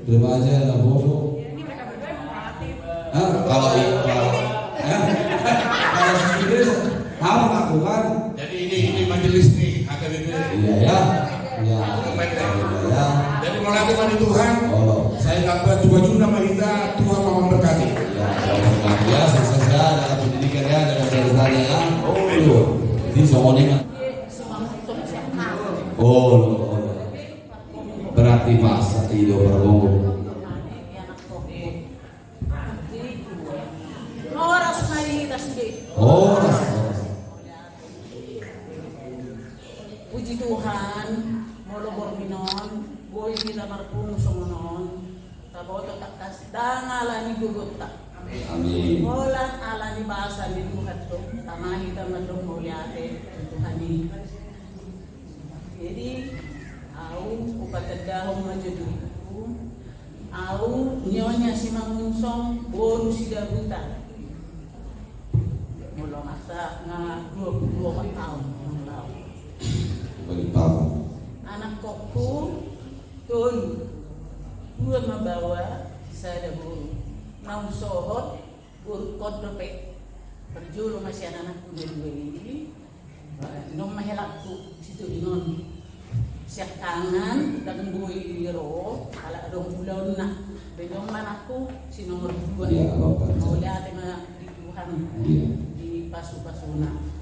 remaja, anak boso. Hah? Kalau, kalau, hah? Kalau sendiri, apa lakukan? Jadi ini, ini majelis nih, H K B P. Iya ya. Ya. Jadi mauliate ma di Tuhan. Saya tambah tujuh juta ma hita, Tuhan mau memberkati. Ya, luar biasa, sukses ya dalam pendidikan ya, dalam ceritanya ya. Oh iya. Di Songoni. Oh, oh. Berarti masa i do pargongo. Horas ma di hita sude. Horas, horas. Puji Tuhan, molo borngin on boi hita marpungu songon on. Taboto tangkas ndang ala ni gogonta. Amin. Holan ala ni basa ni Tuhan do tama hita mandok mauliate tu Tuhan i. Jadi au hupatandahon ma jo diriku, au Nyonya Simangunsong boru Sidabuta. Molo masa nga dua puluh opat taon. Balik tahun. Anakkongku tolu, dua mambaoa, sada boru. Naung sohot borungkon dope. Parjolo ma sian anakku na dua i. Nunga ma helakku situtu on. Siangkangan ndang boi ro ala adong ulaonna. Nunga ma anakku si nomor dua. Mauliate ma di Tuhan. Dipasupasuna.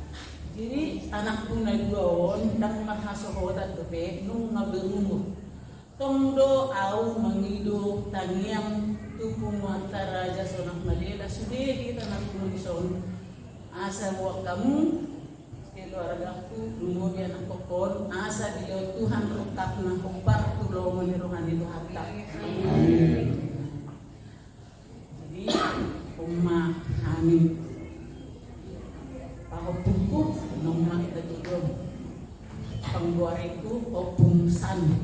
Jadi anakku na dua on ndang marhasohotan dope, nunga berumur. Tong do au mangido tangiang tu punguanta Raja Sonak Malela sude hita na pungu dison. Asa boan hamu, Keluargaku, lumobi anakkonhon, asa dilehon Tuhan rongkapna hombar tu lomo ni roha ni Tuhanta. Amin. Jadi, on ma hami. Pahompungku, nunga hita tutu. Panggoarenku Ompung San.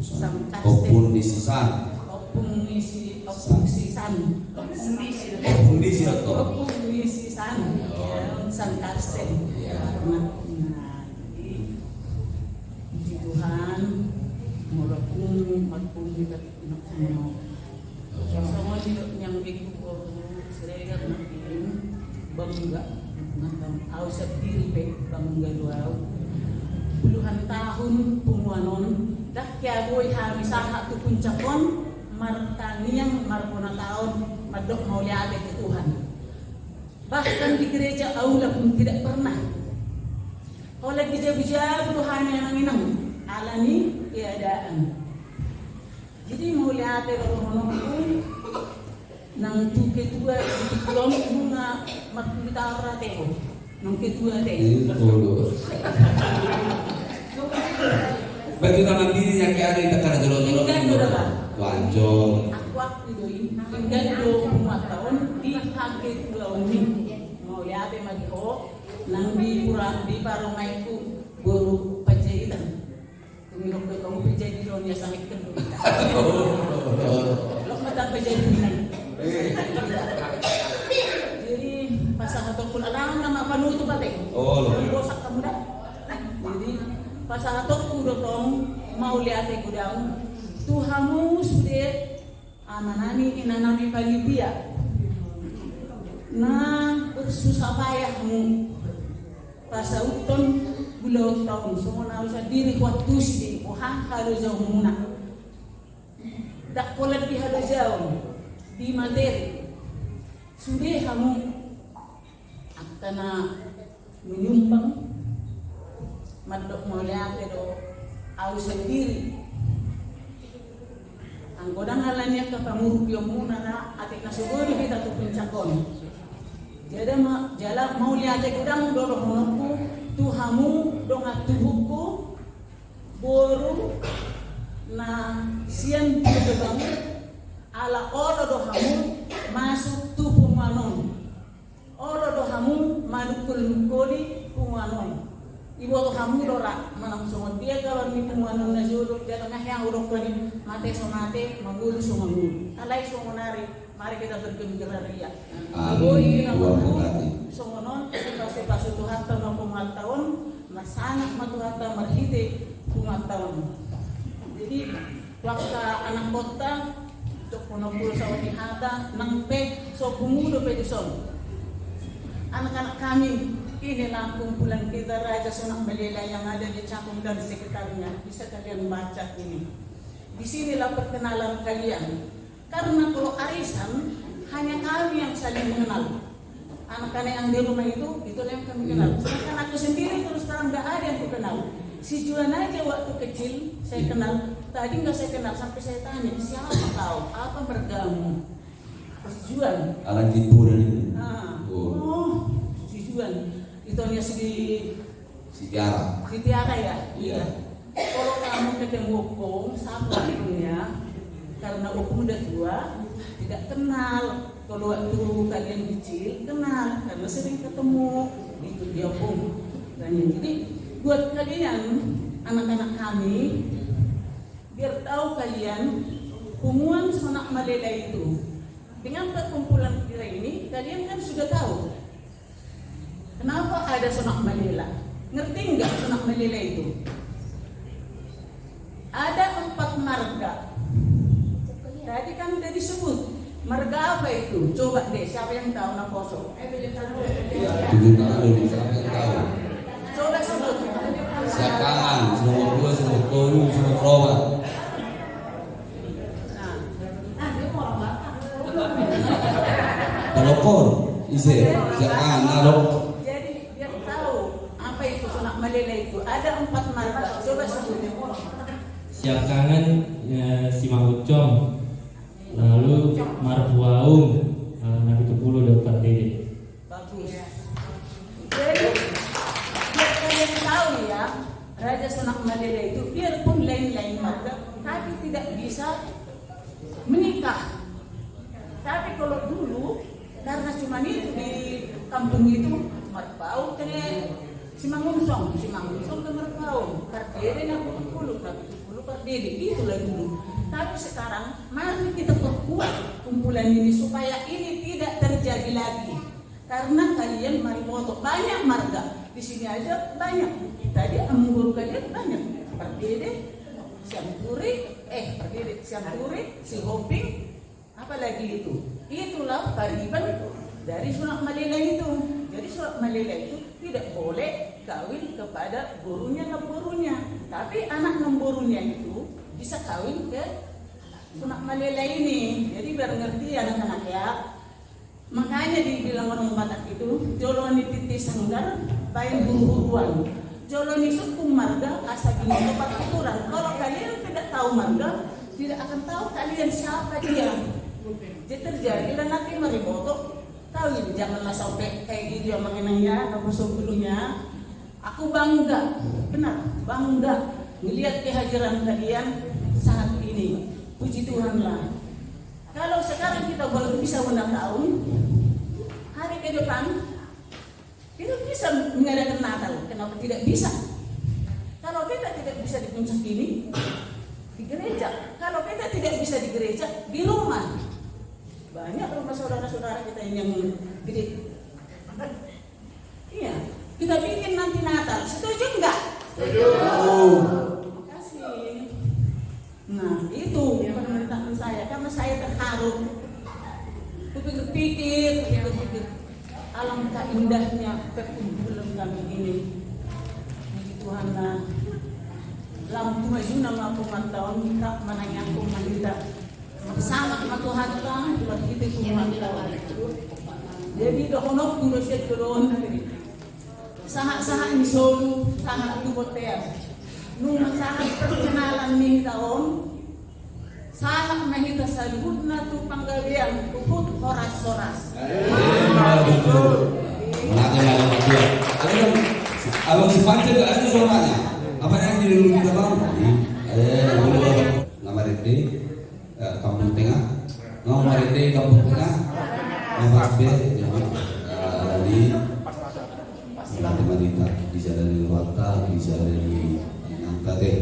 San Karsten. Ompung ni si San. Ompung ni si, Ompung si San. Ompung ni si. Ompung ni si Oto. Ompung ni si San. Oh. Ya, San Karsten. Iya. Nah, nah, jadi, puji Tuhan, molo pung, marpung kita, nak semua. Songon i do nian, Ompung Siregar, nangkin bangga. Nangkin au sandiri pe bangga do au. Puluhan tahun punguan on, ndang hea boi hami sahat tu puncak on, martangiang, marbonataon, mandok mauliate tu Tuhan. Bahkan di gereja aula pun tidak pernah. Holan dijabujabu do hami amang inang, alani keadaan. Jadi mauliate do dohononku nang tu ketua di Tulang, nunga marpuluh taon ra teho. Nang ketua te. Iya, betul. Bagi tangan diri yang ada di tengah jolo-jolo. Tinggal dulu, Pak. Wancong. Aku, aku do i. Tinggal do umat taon di hake dua umi. Mauliate ma di ho. Nang di pura, di parongaiku boru Panjaitan. Tung didok pe hamu pe jadi do, nian sahit kan do. Lok mata pe jadi do nian. Jadi pasahatonku, alana ma panutup ate. Oh, lo. Dosak hamu da. Jadi pasahatonku do tong mauliate godang tu hamu sude amanami inanami panitia na bersusah payah hamu pasauthon ulaonta on. Songon au sandiri huantusi di ho halojaonmuna. Ndang holan di halojaon, di materi. Sude hamu angka na menyumbang, mandok mauliate do au sandiri. Anggo ndang alani angka pangurupionmuna ra, atik na so boi do hita tu puncak on. Jala ma-, jala mauliate godang do dohononku tu hamu dongan tubuku, boru na sian Tulang, ala olo do hamu masuk tu punguan on. Olo do hamu manungkol-nungkoli punguan on. Iboto hamu do ra manang songon dia gabar ni punguan on na jolo, jala nga hea hudokkon i, mate so mate, mangolu so mangolu. Alai songon ari, mari kita bergembira ria. Amin. Boi na Tuhan mangolu, berkati. Songon on, dipasu-pasu Tuhanta ma punguanta on, marsangap ma Tuhanta marhite punguanta on. Jadi, tu angka anakkonta, jokkononku do saur ni hata, nang pe so pungu dope dison. Anak-anak kami, inilah kumpulan kita Raja Sonak Malela yang ada di Cakung dan sekitarnya. Bisa kalian baca ini. Di sinilah perkenalan kalian. Karena kalau arisan, hanya kami yang saling mengenal. Anak-anak yang di rumah itu, itulah yang kami kenal. Iya. Sedangkan aku sendiri terus terang nggak ada yang kukenal. Si Juan aja waktu kecil saya kenal. Tadi nggak saya kenal, sampai saya tanya, "Siapa kau? Apa margamu?" Si Juan. Anak Jimpuran itu. Ah. Oh. Oh, si Juan. Itu hanya si Si Tiara. Si Tiara ya? Iya. Kalau kamu ketemu Ompung, sapa itu ya? Karena Ompung udah tua, tidak kenal. Kalau waktu kalian kecil, kenal. Karena sering ketemu. Itu dia, Ompung. Tanya. Jadi, buat kalian, anak-anak kami, biar tahu kalian, punguan Sonak Malela itu. Dengan perkumpulan kita ini, kalian kan sudah tahu. Kenapa ada Sonak Malela? Ngerti nggak Sonak Malela itu? Ada empat marga. Tadi kan udah disebut. Marga apa itu? Coba deh, siapa yang tahu, naposo? Tunjuk tangan dulu, siapa yang tahu? Coba sebut. Siahaan, Sumorua, Sumortolu, Sumortoba. Talokor, ise, siahaan, nalok. Jadi, biar tahu apa itu Sonak Malela itu. Ada empat marga. Coba sebut. Siahaan, eh, Simangunsong. Lalu Marpuaung, eh, na pitu pulu do tardede. Bagus. Jadi, biar kalian Raja Sunak Malela itu, biarpun lain-lain marga, tapi tidak bisa menikah. Tapi kalau dulu, karena cuma itu di kampung itu, Marpaung ke Simangunsong, Simangunsong ke Marpaung, Pardede na Pitupulu, na Pitupulu Pardede, itulah dulu. Tapi sekarang, mari kita perkuat kumpulan ini supaya ini tidak terjadi lagi. Karena kalian Mariboto, banyak marga. Di sini aja banyak. Tadi amangboru kalian banyak. Pardede, Sianturi, eh, Pardede, Sianturi, Sihombing, apalagi itu. Itulah pariban dari Sunak Malela itu. Jadi Sunak Malela itu tidak boleh kawin kepada borunya, namborunya. Tapi anak namborunya itu bisa kawin ke Sunak Malela ini. Jadi biar ngerti anak-anak ya. Makanya dibilang orang Batak itu, jolo ni tintin sanggar, baen huru-huruan. Jolo ni sungkun marga, asa binoto partuturan. Kalau kalian tidak tahu marga, tidak akan tahu kalian siapa dia. Jadi terjadilah nanti Mariboto kawin, janganlah sampai kayak gitu ya, Mang Enang ya, kampung sebelumnya. Aku bangga, benar, bangga ngelihat kehadiran kalian saat ini. Puji Tuhan lah. Kalau sekarang kita belum bisa ulang tahun, hari ke depan kita bisa mengadakan Natal. Kenapa tidak bisa? Kalau kita tidak bisa di puncak ini, di gereja. Kalau kita tidak bisa di gereja, di rumah. Banyak rumah saudara-saudara kita yang gede. Iya, kita bikin nanti Natal. Setuju nggak? Setuju. Makasih. Nah, itu permintaan saya, karena saya terharu. Kupikir-pikir, kupikir-pikir, alangkah indahnya perkumpulan kami ini. Puji Tuhan lah. Lam tumaju nama pemantauan kita, manangiangkon ma hita. Sama ma Tuhanta, Tuhan kita pemantauan. Jadi dohononku do sian jolo on. Sahat-sahat ni solu, sahat tu bontean. Nunga sahat perkenalan ni hita on. Sahat ma hita saluhutna tu panggabean, huhut horas-horas. Emma tutu. Mauliate ma di Tuhan. Abang si Panca, ada suaranya. Apa yang di dulu kita, Bang? Eh, dulu, Bang. Nama Rende. Eh, Kampung Tengah. Nunga marende Kampung Tengah. Nunga pas be, jadi, eh, alani. Mauliate ma di hita, di jala ni rohanta, di jala ni inanta te.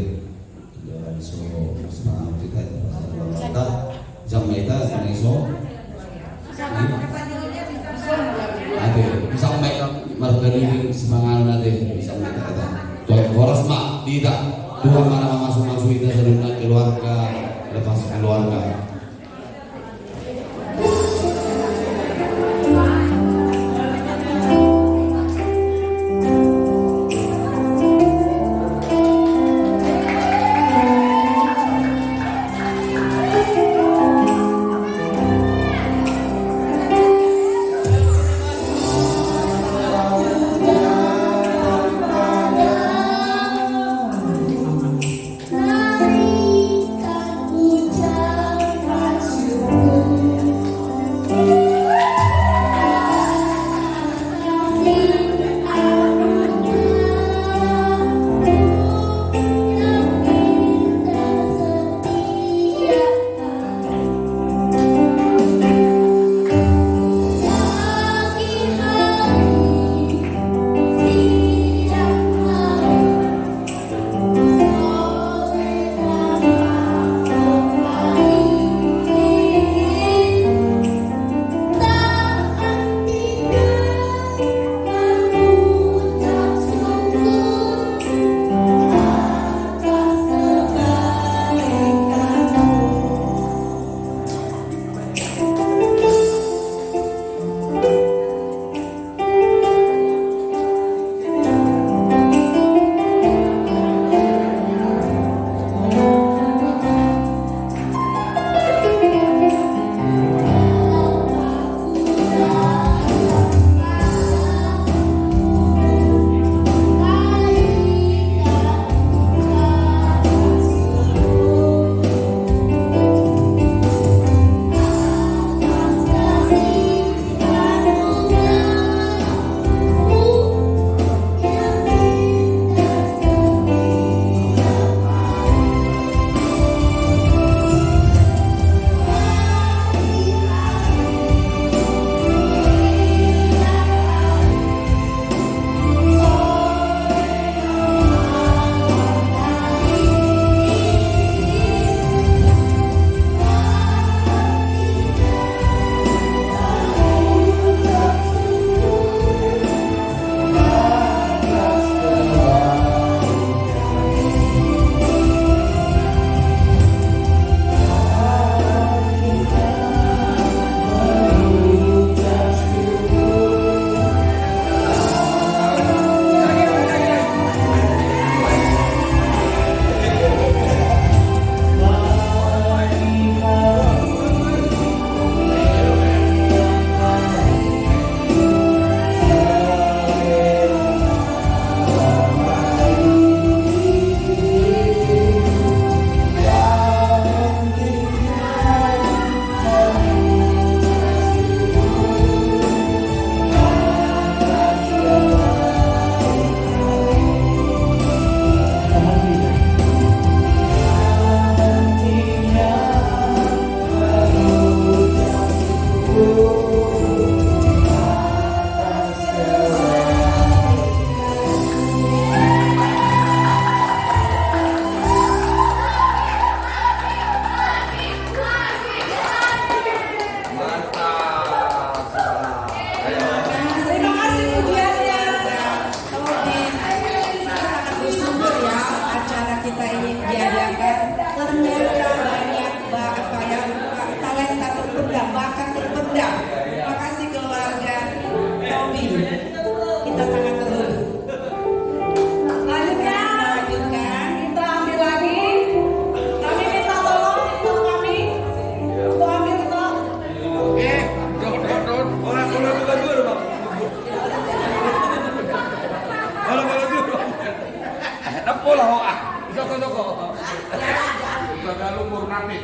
Jala so, semangat hita, di jala ni rohanta. Jam hita, ini so. Ate, bisa mai marga ni semangat ate, bisa mai hita. Tuhan horas ma di hita. Tuhan ma na mamasu-masu hita saluhutna keluarga, lepas keluarga. Lumpur Napit.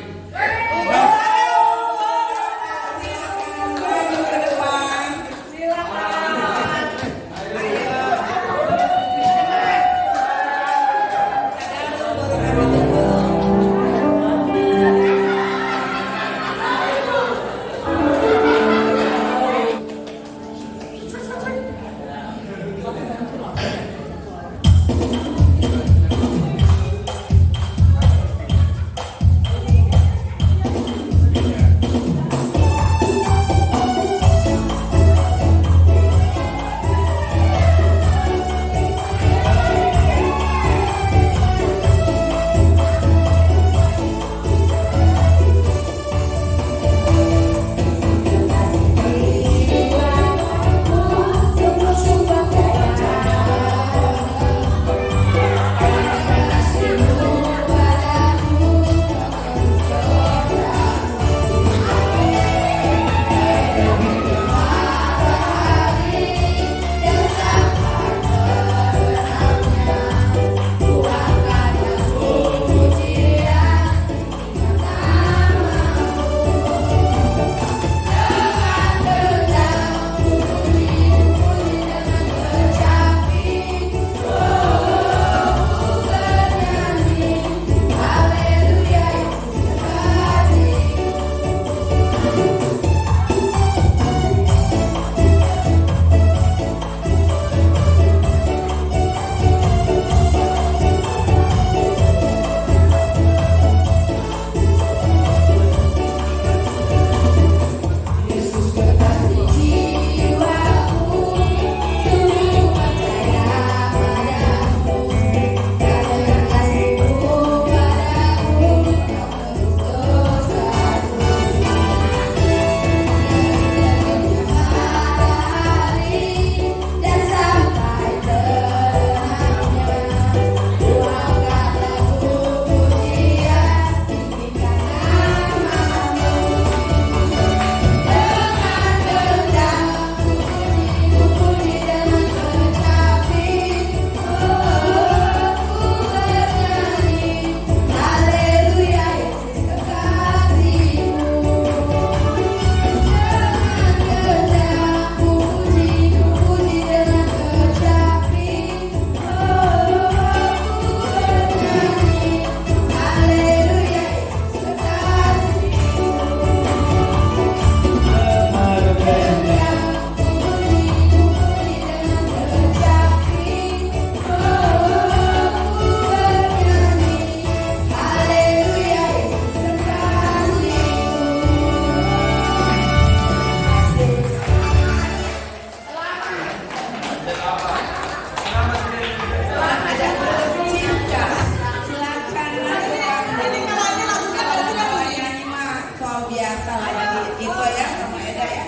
Soal biasa lah ya, Ito ya, sama Eda ya.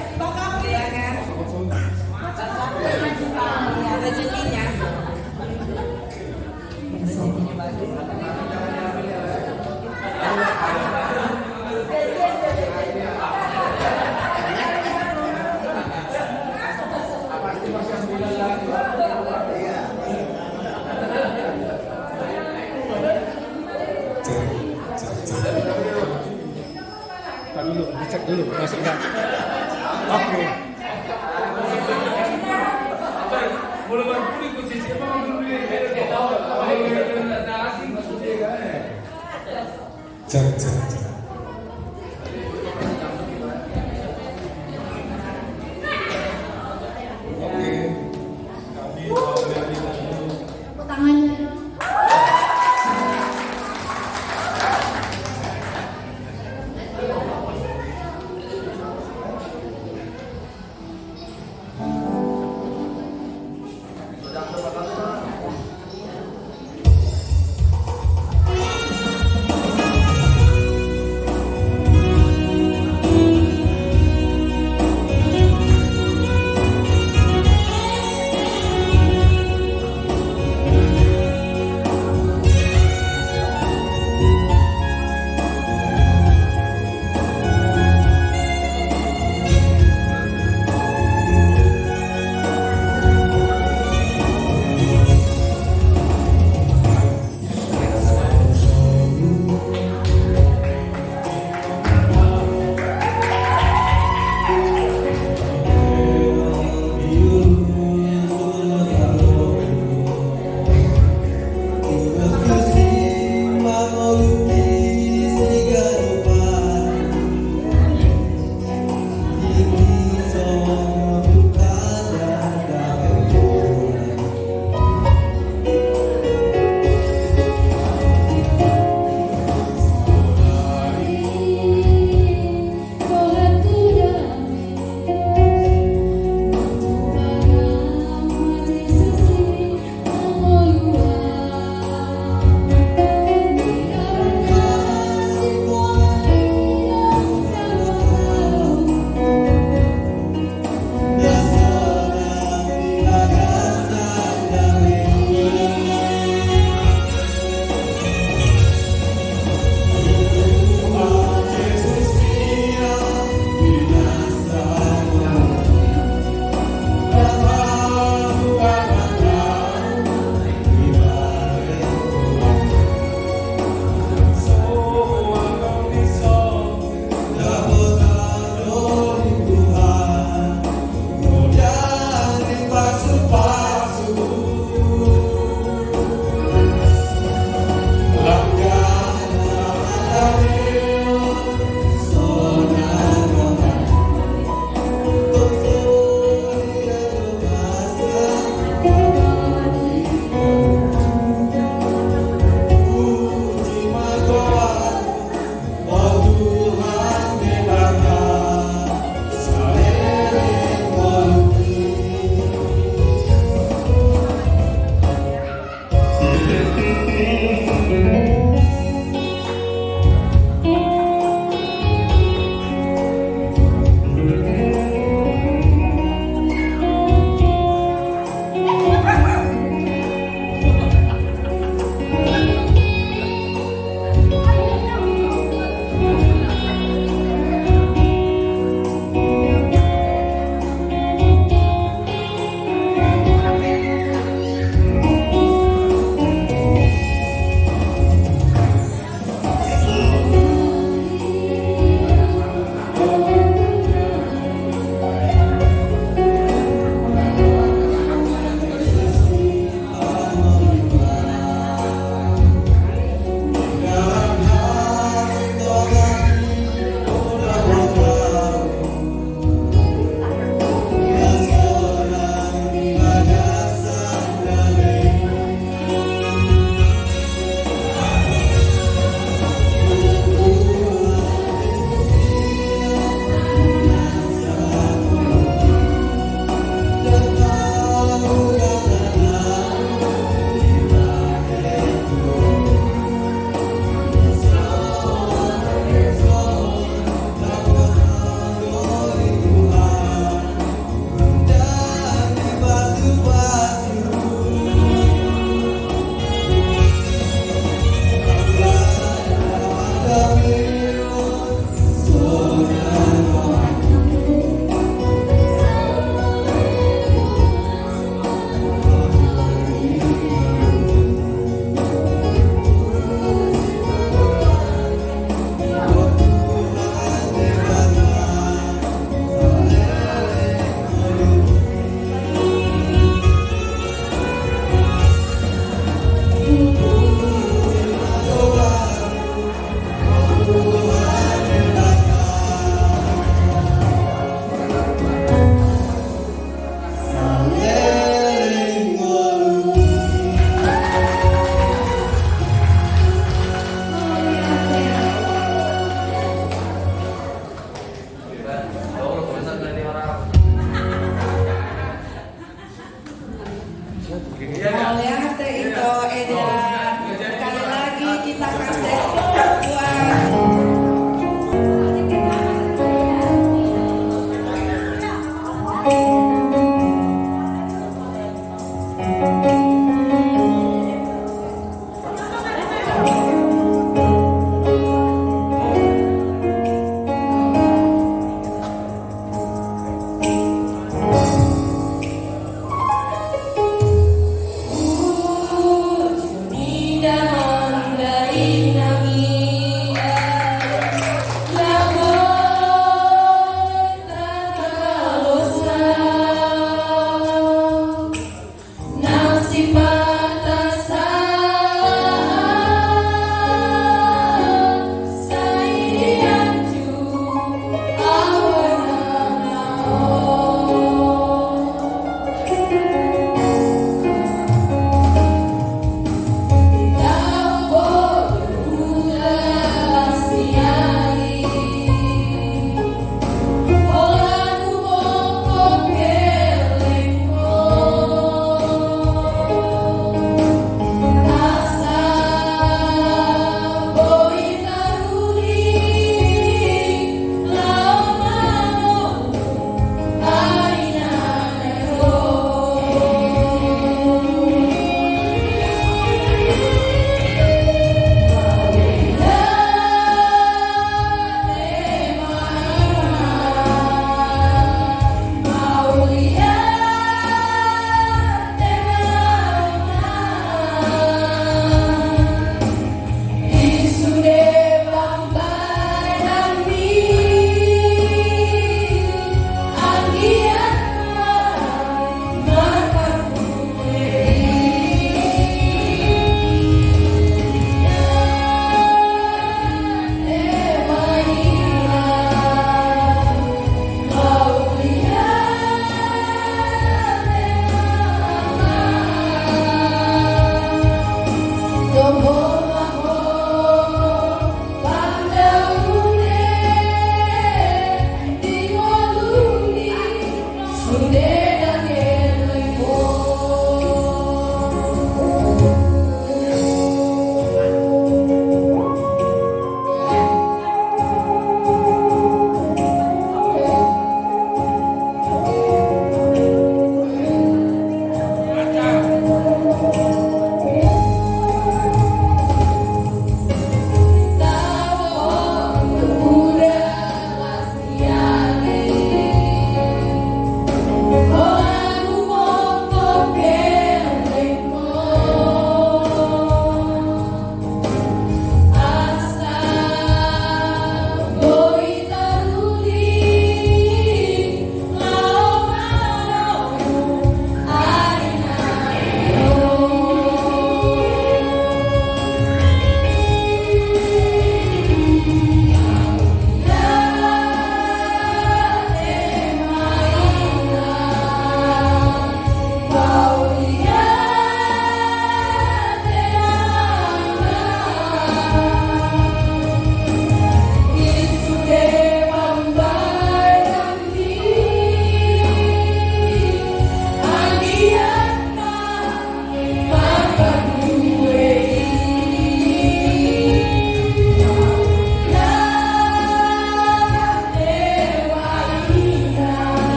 Silakan. Rezekinya. Tar dulu, dicek dulu, masuk nggak? Oke. Cek, cek, cek. Oke. Tangannya dong.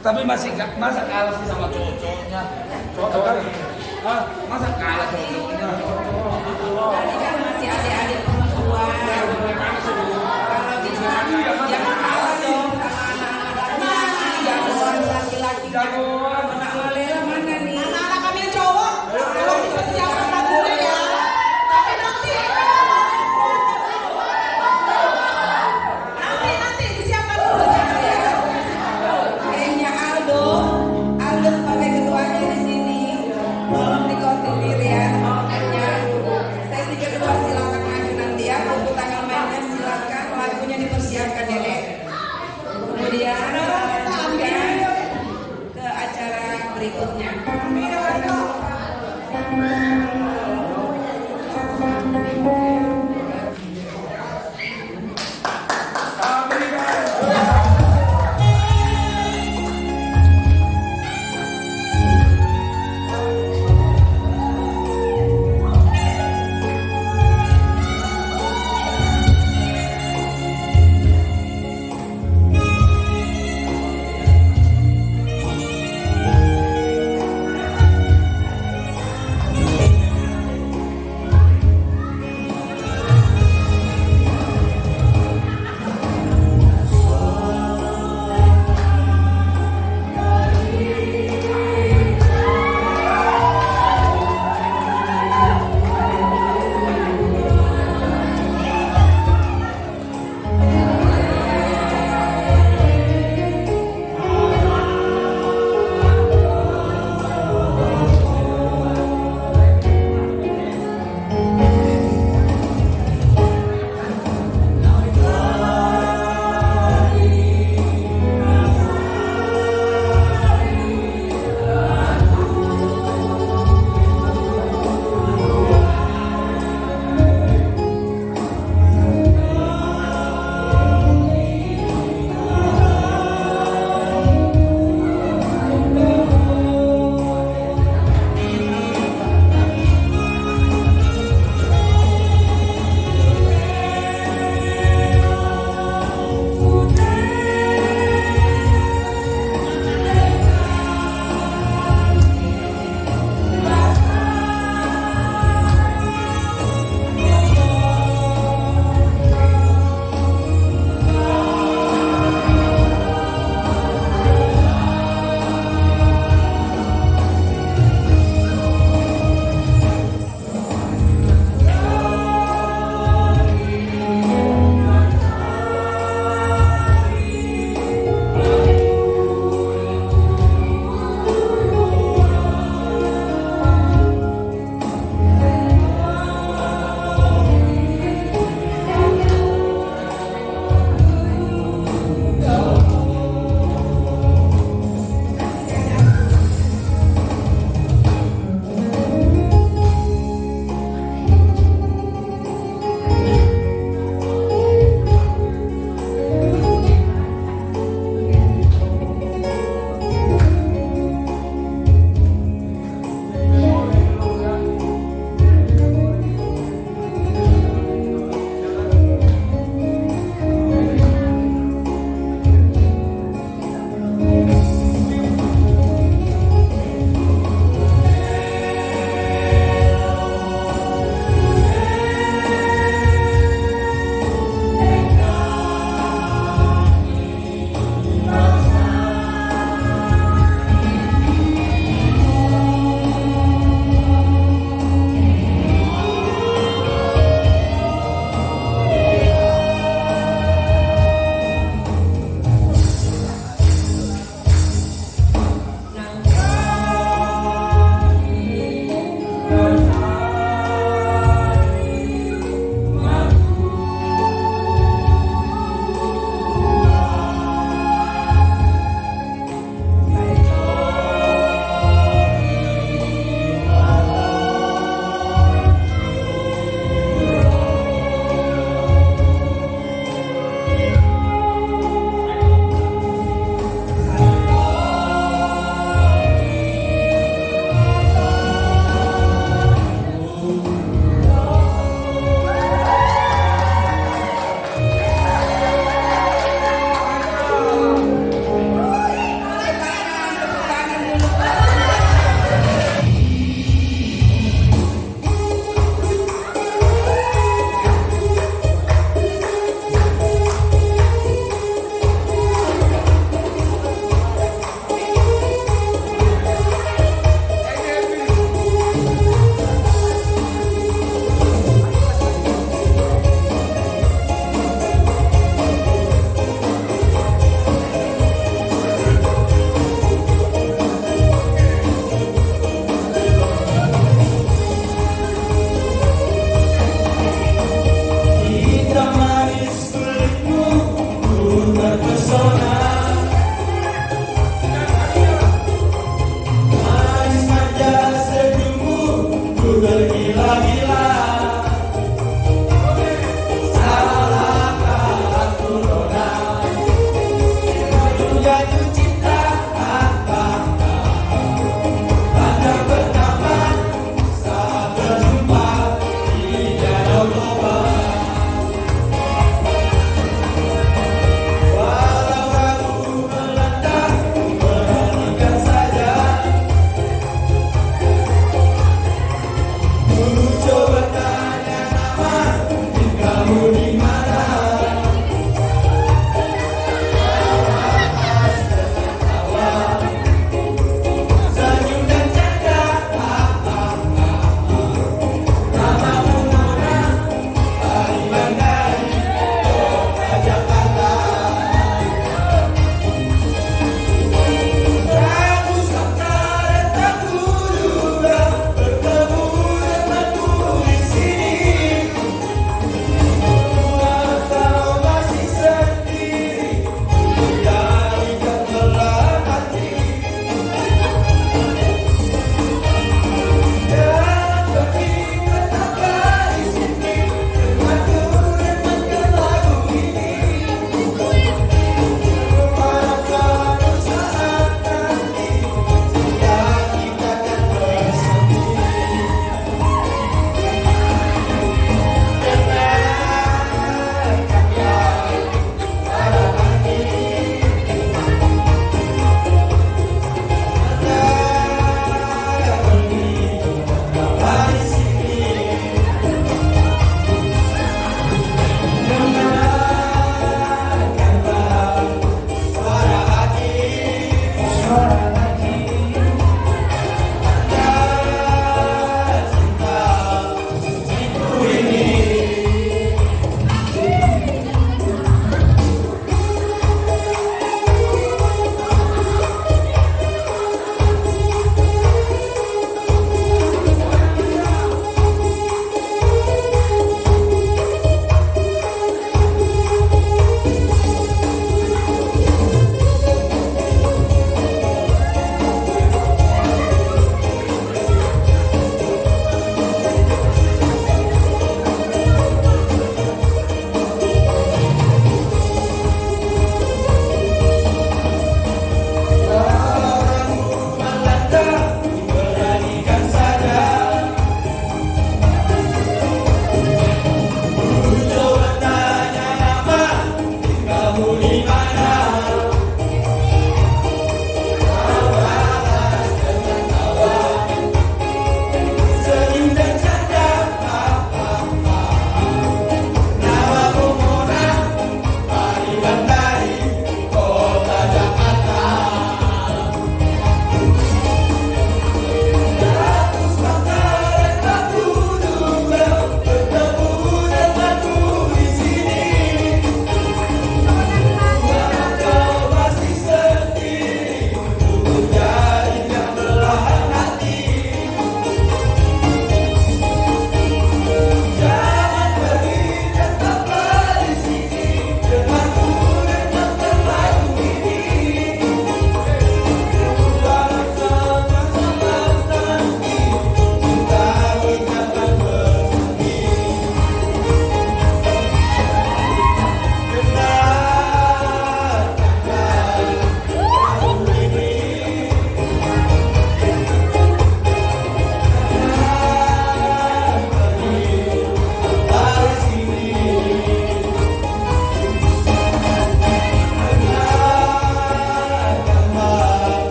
Tapi masih ka-, masa kalah sih sama cowok-cowoknya? Cowok kan? Hah? Masa kalah cowok-cowoknya? Tadi kan masih adik-adik perempuan. Kalau bisa, jangan kalah dong sama anak-anak laki-laki, jagoan laki-laki. Jagoan. Anak Malela mana nih? Anak-anak kami yang cowok, tolong dipersiapkan lagunya ya. Tapi nanti, nanti, nanti disiapkan dulu sama dia. Gengnya Aldo, Aldo sebagai ketuanya di sini, tolong dikoordinir ya, ownernya. Sesi kedua silakan maju nanti ya, tepuk tangan mainnya silakan.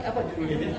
Apa judulnya ini?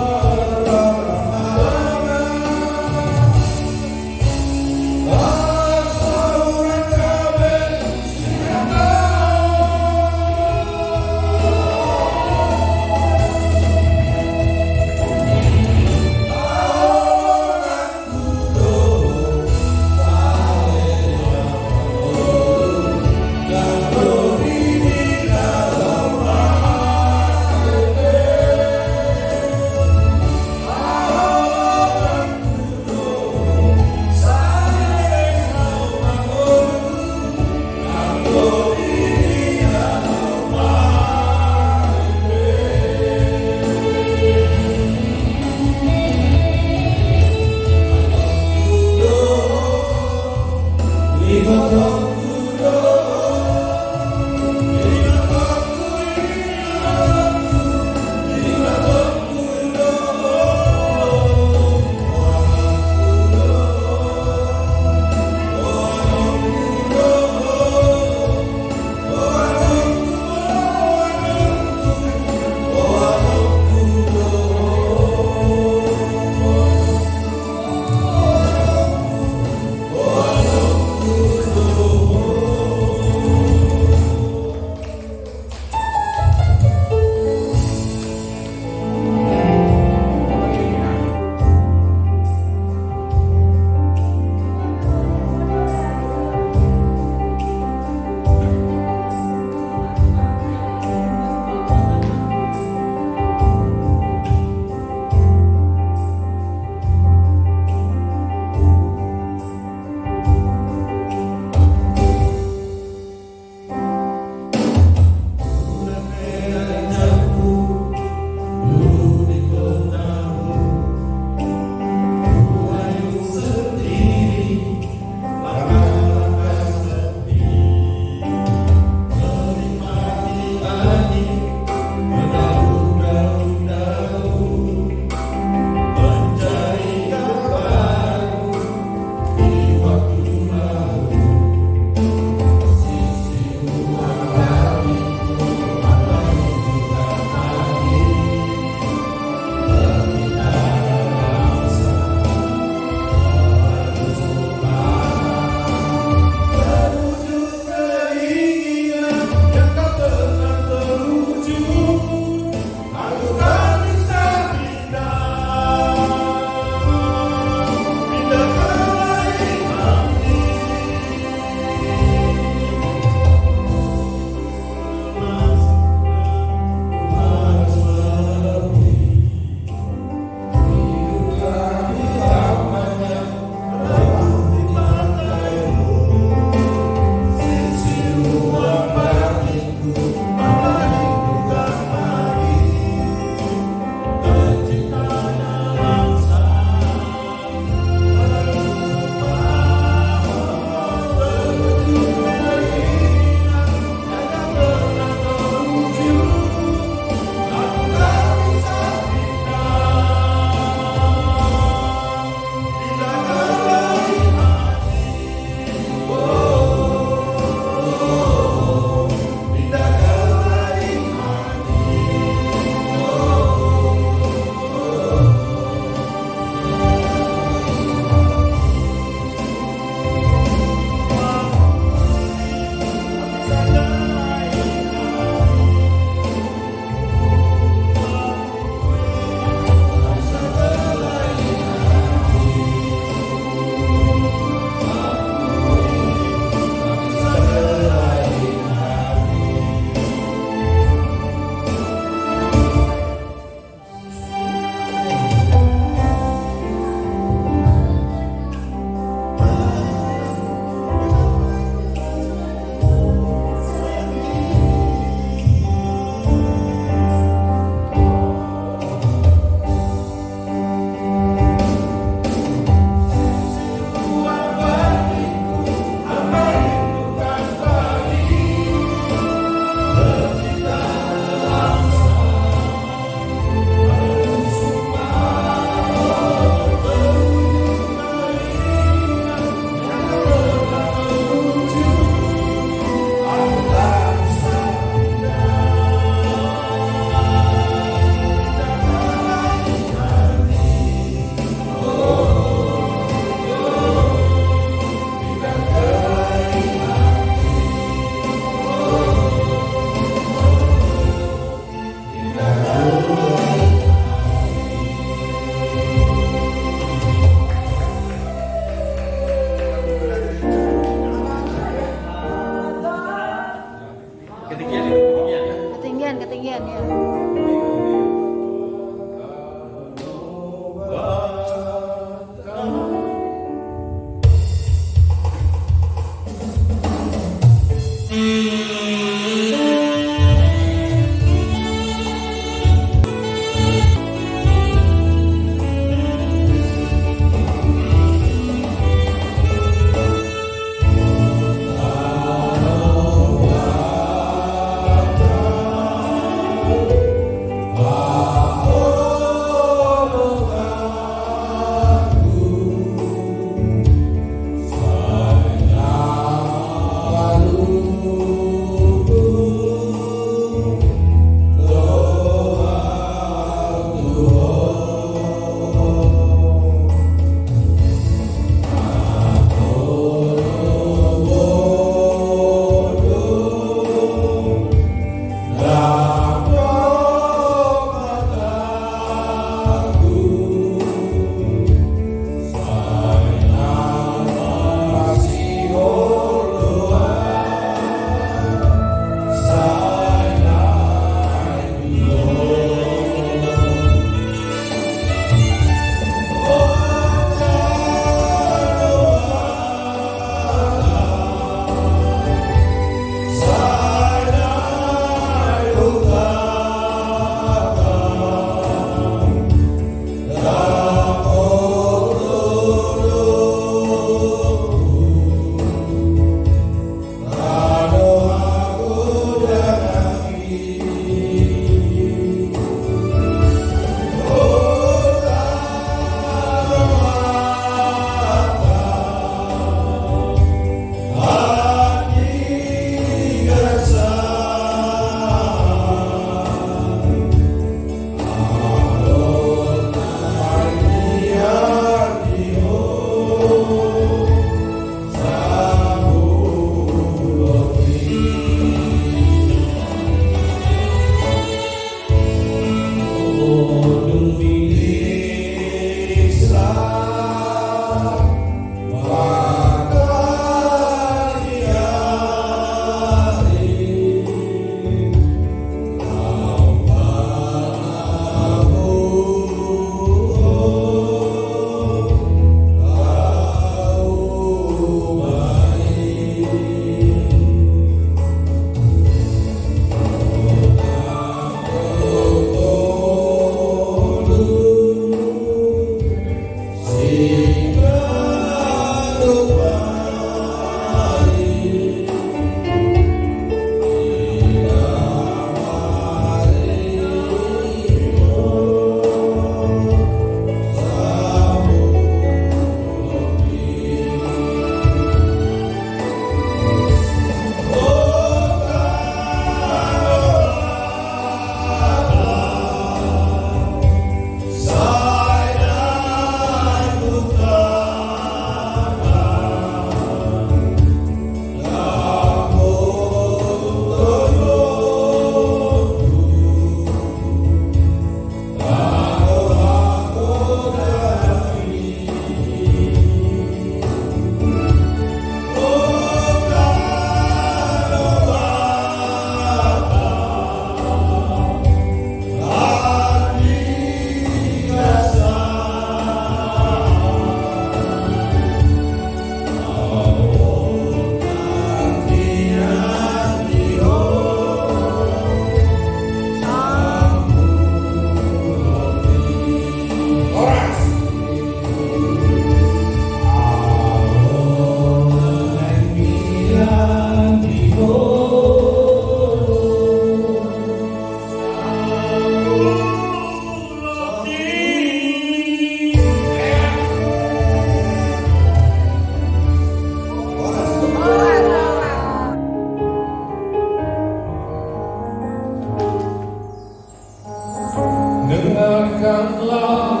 Dengarkanlah,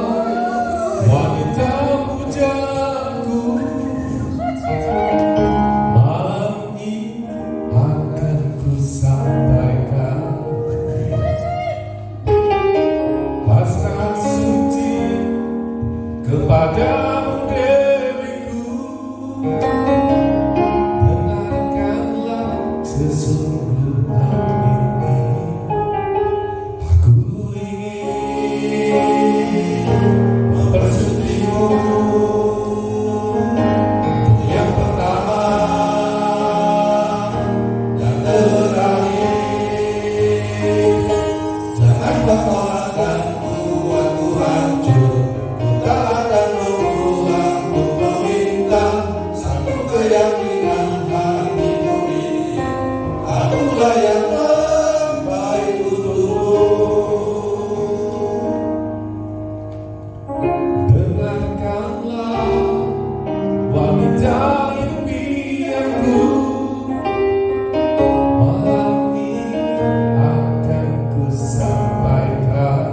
wahai pujaanku, malam ini akan kusampaikan pasangan suci kepadamu, Dewiku. Dengarkanlah, sesungguhnya ini aku ingin mempersuntingmu untuk yang pertama dan terakhir. Jangan kau tolak, buatku hancur. Ku tak akan mengulang untuk meminta satu keyakinan hatiku ini. Akulah yang terbaik untukmu. Dengarkanlah, wanita impianku, malam ini akan kusampaikan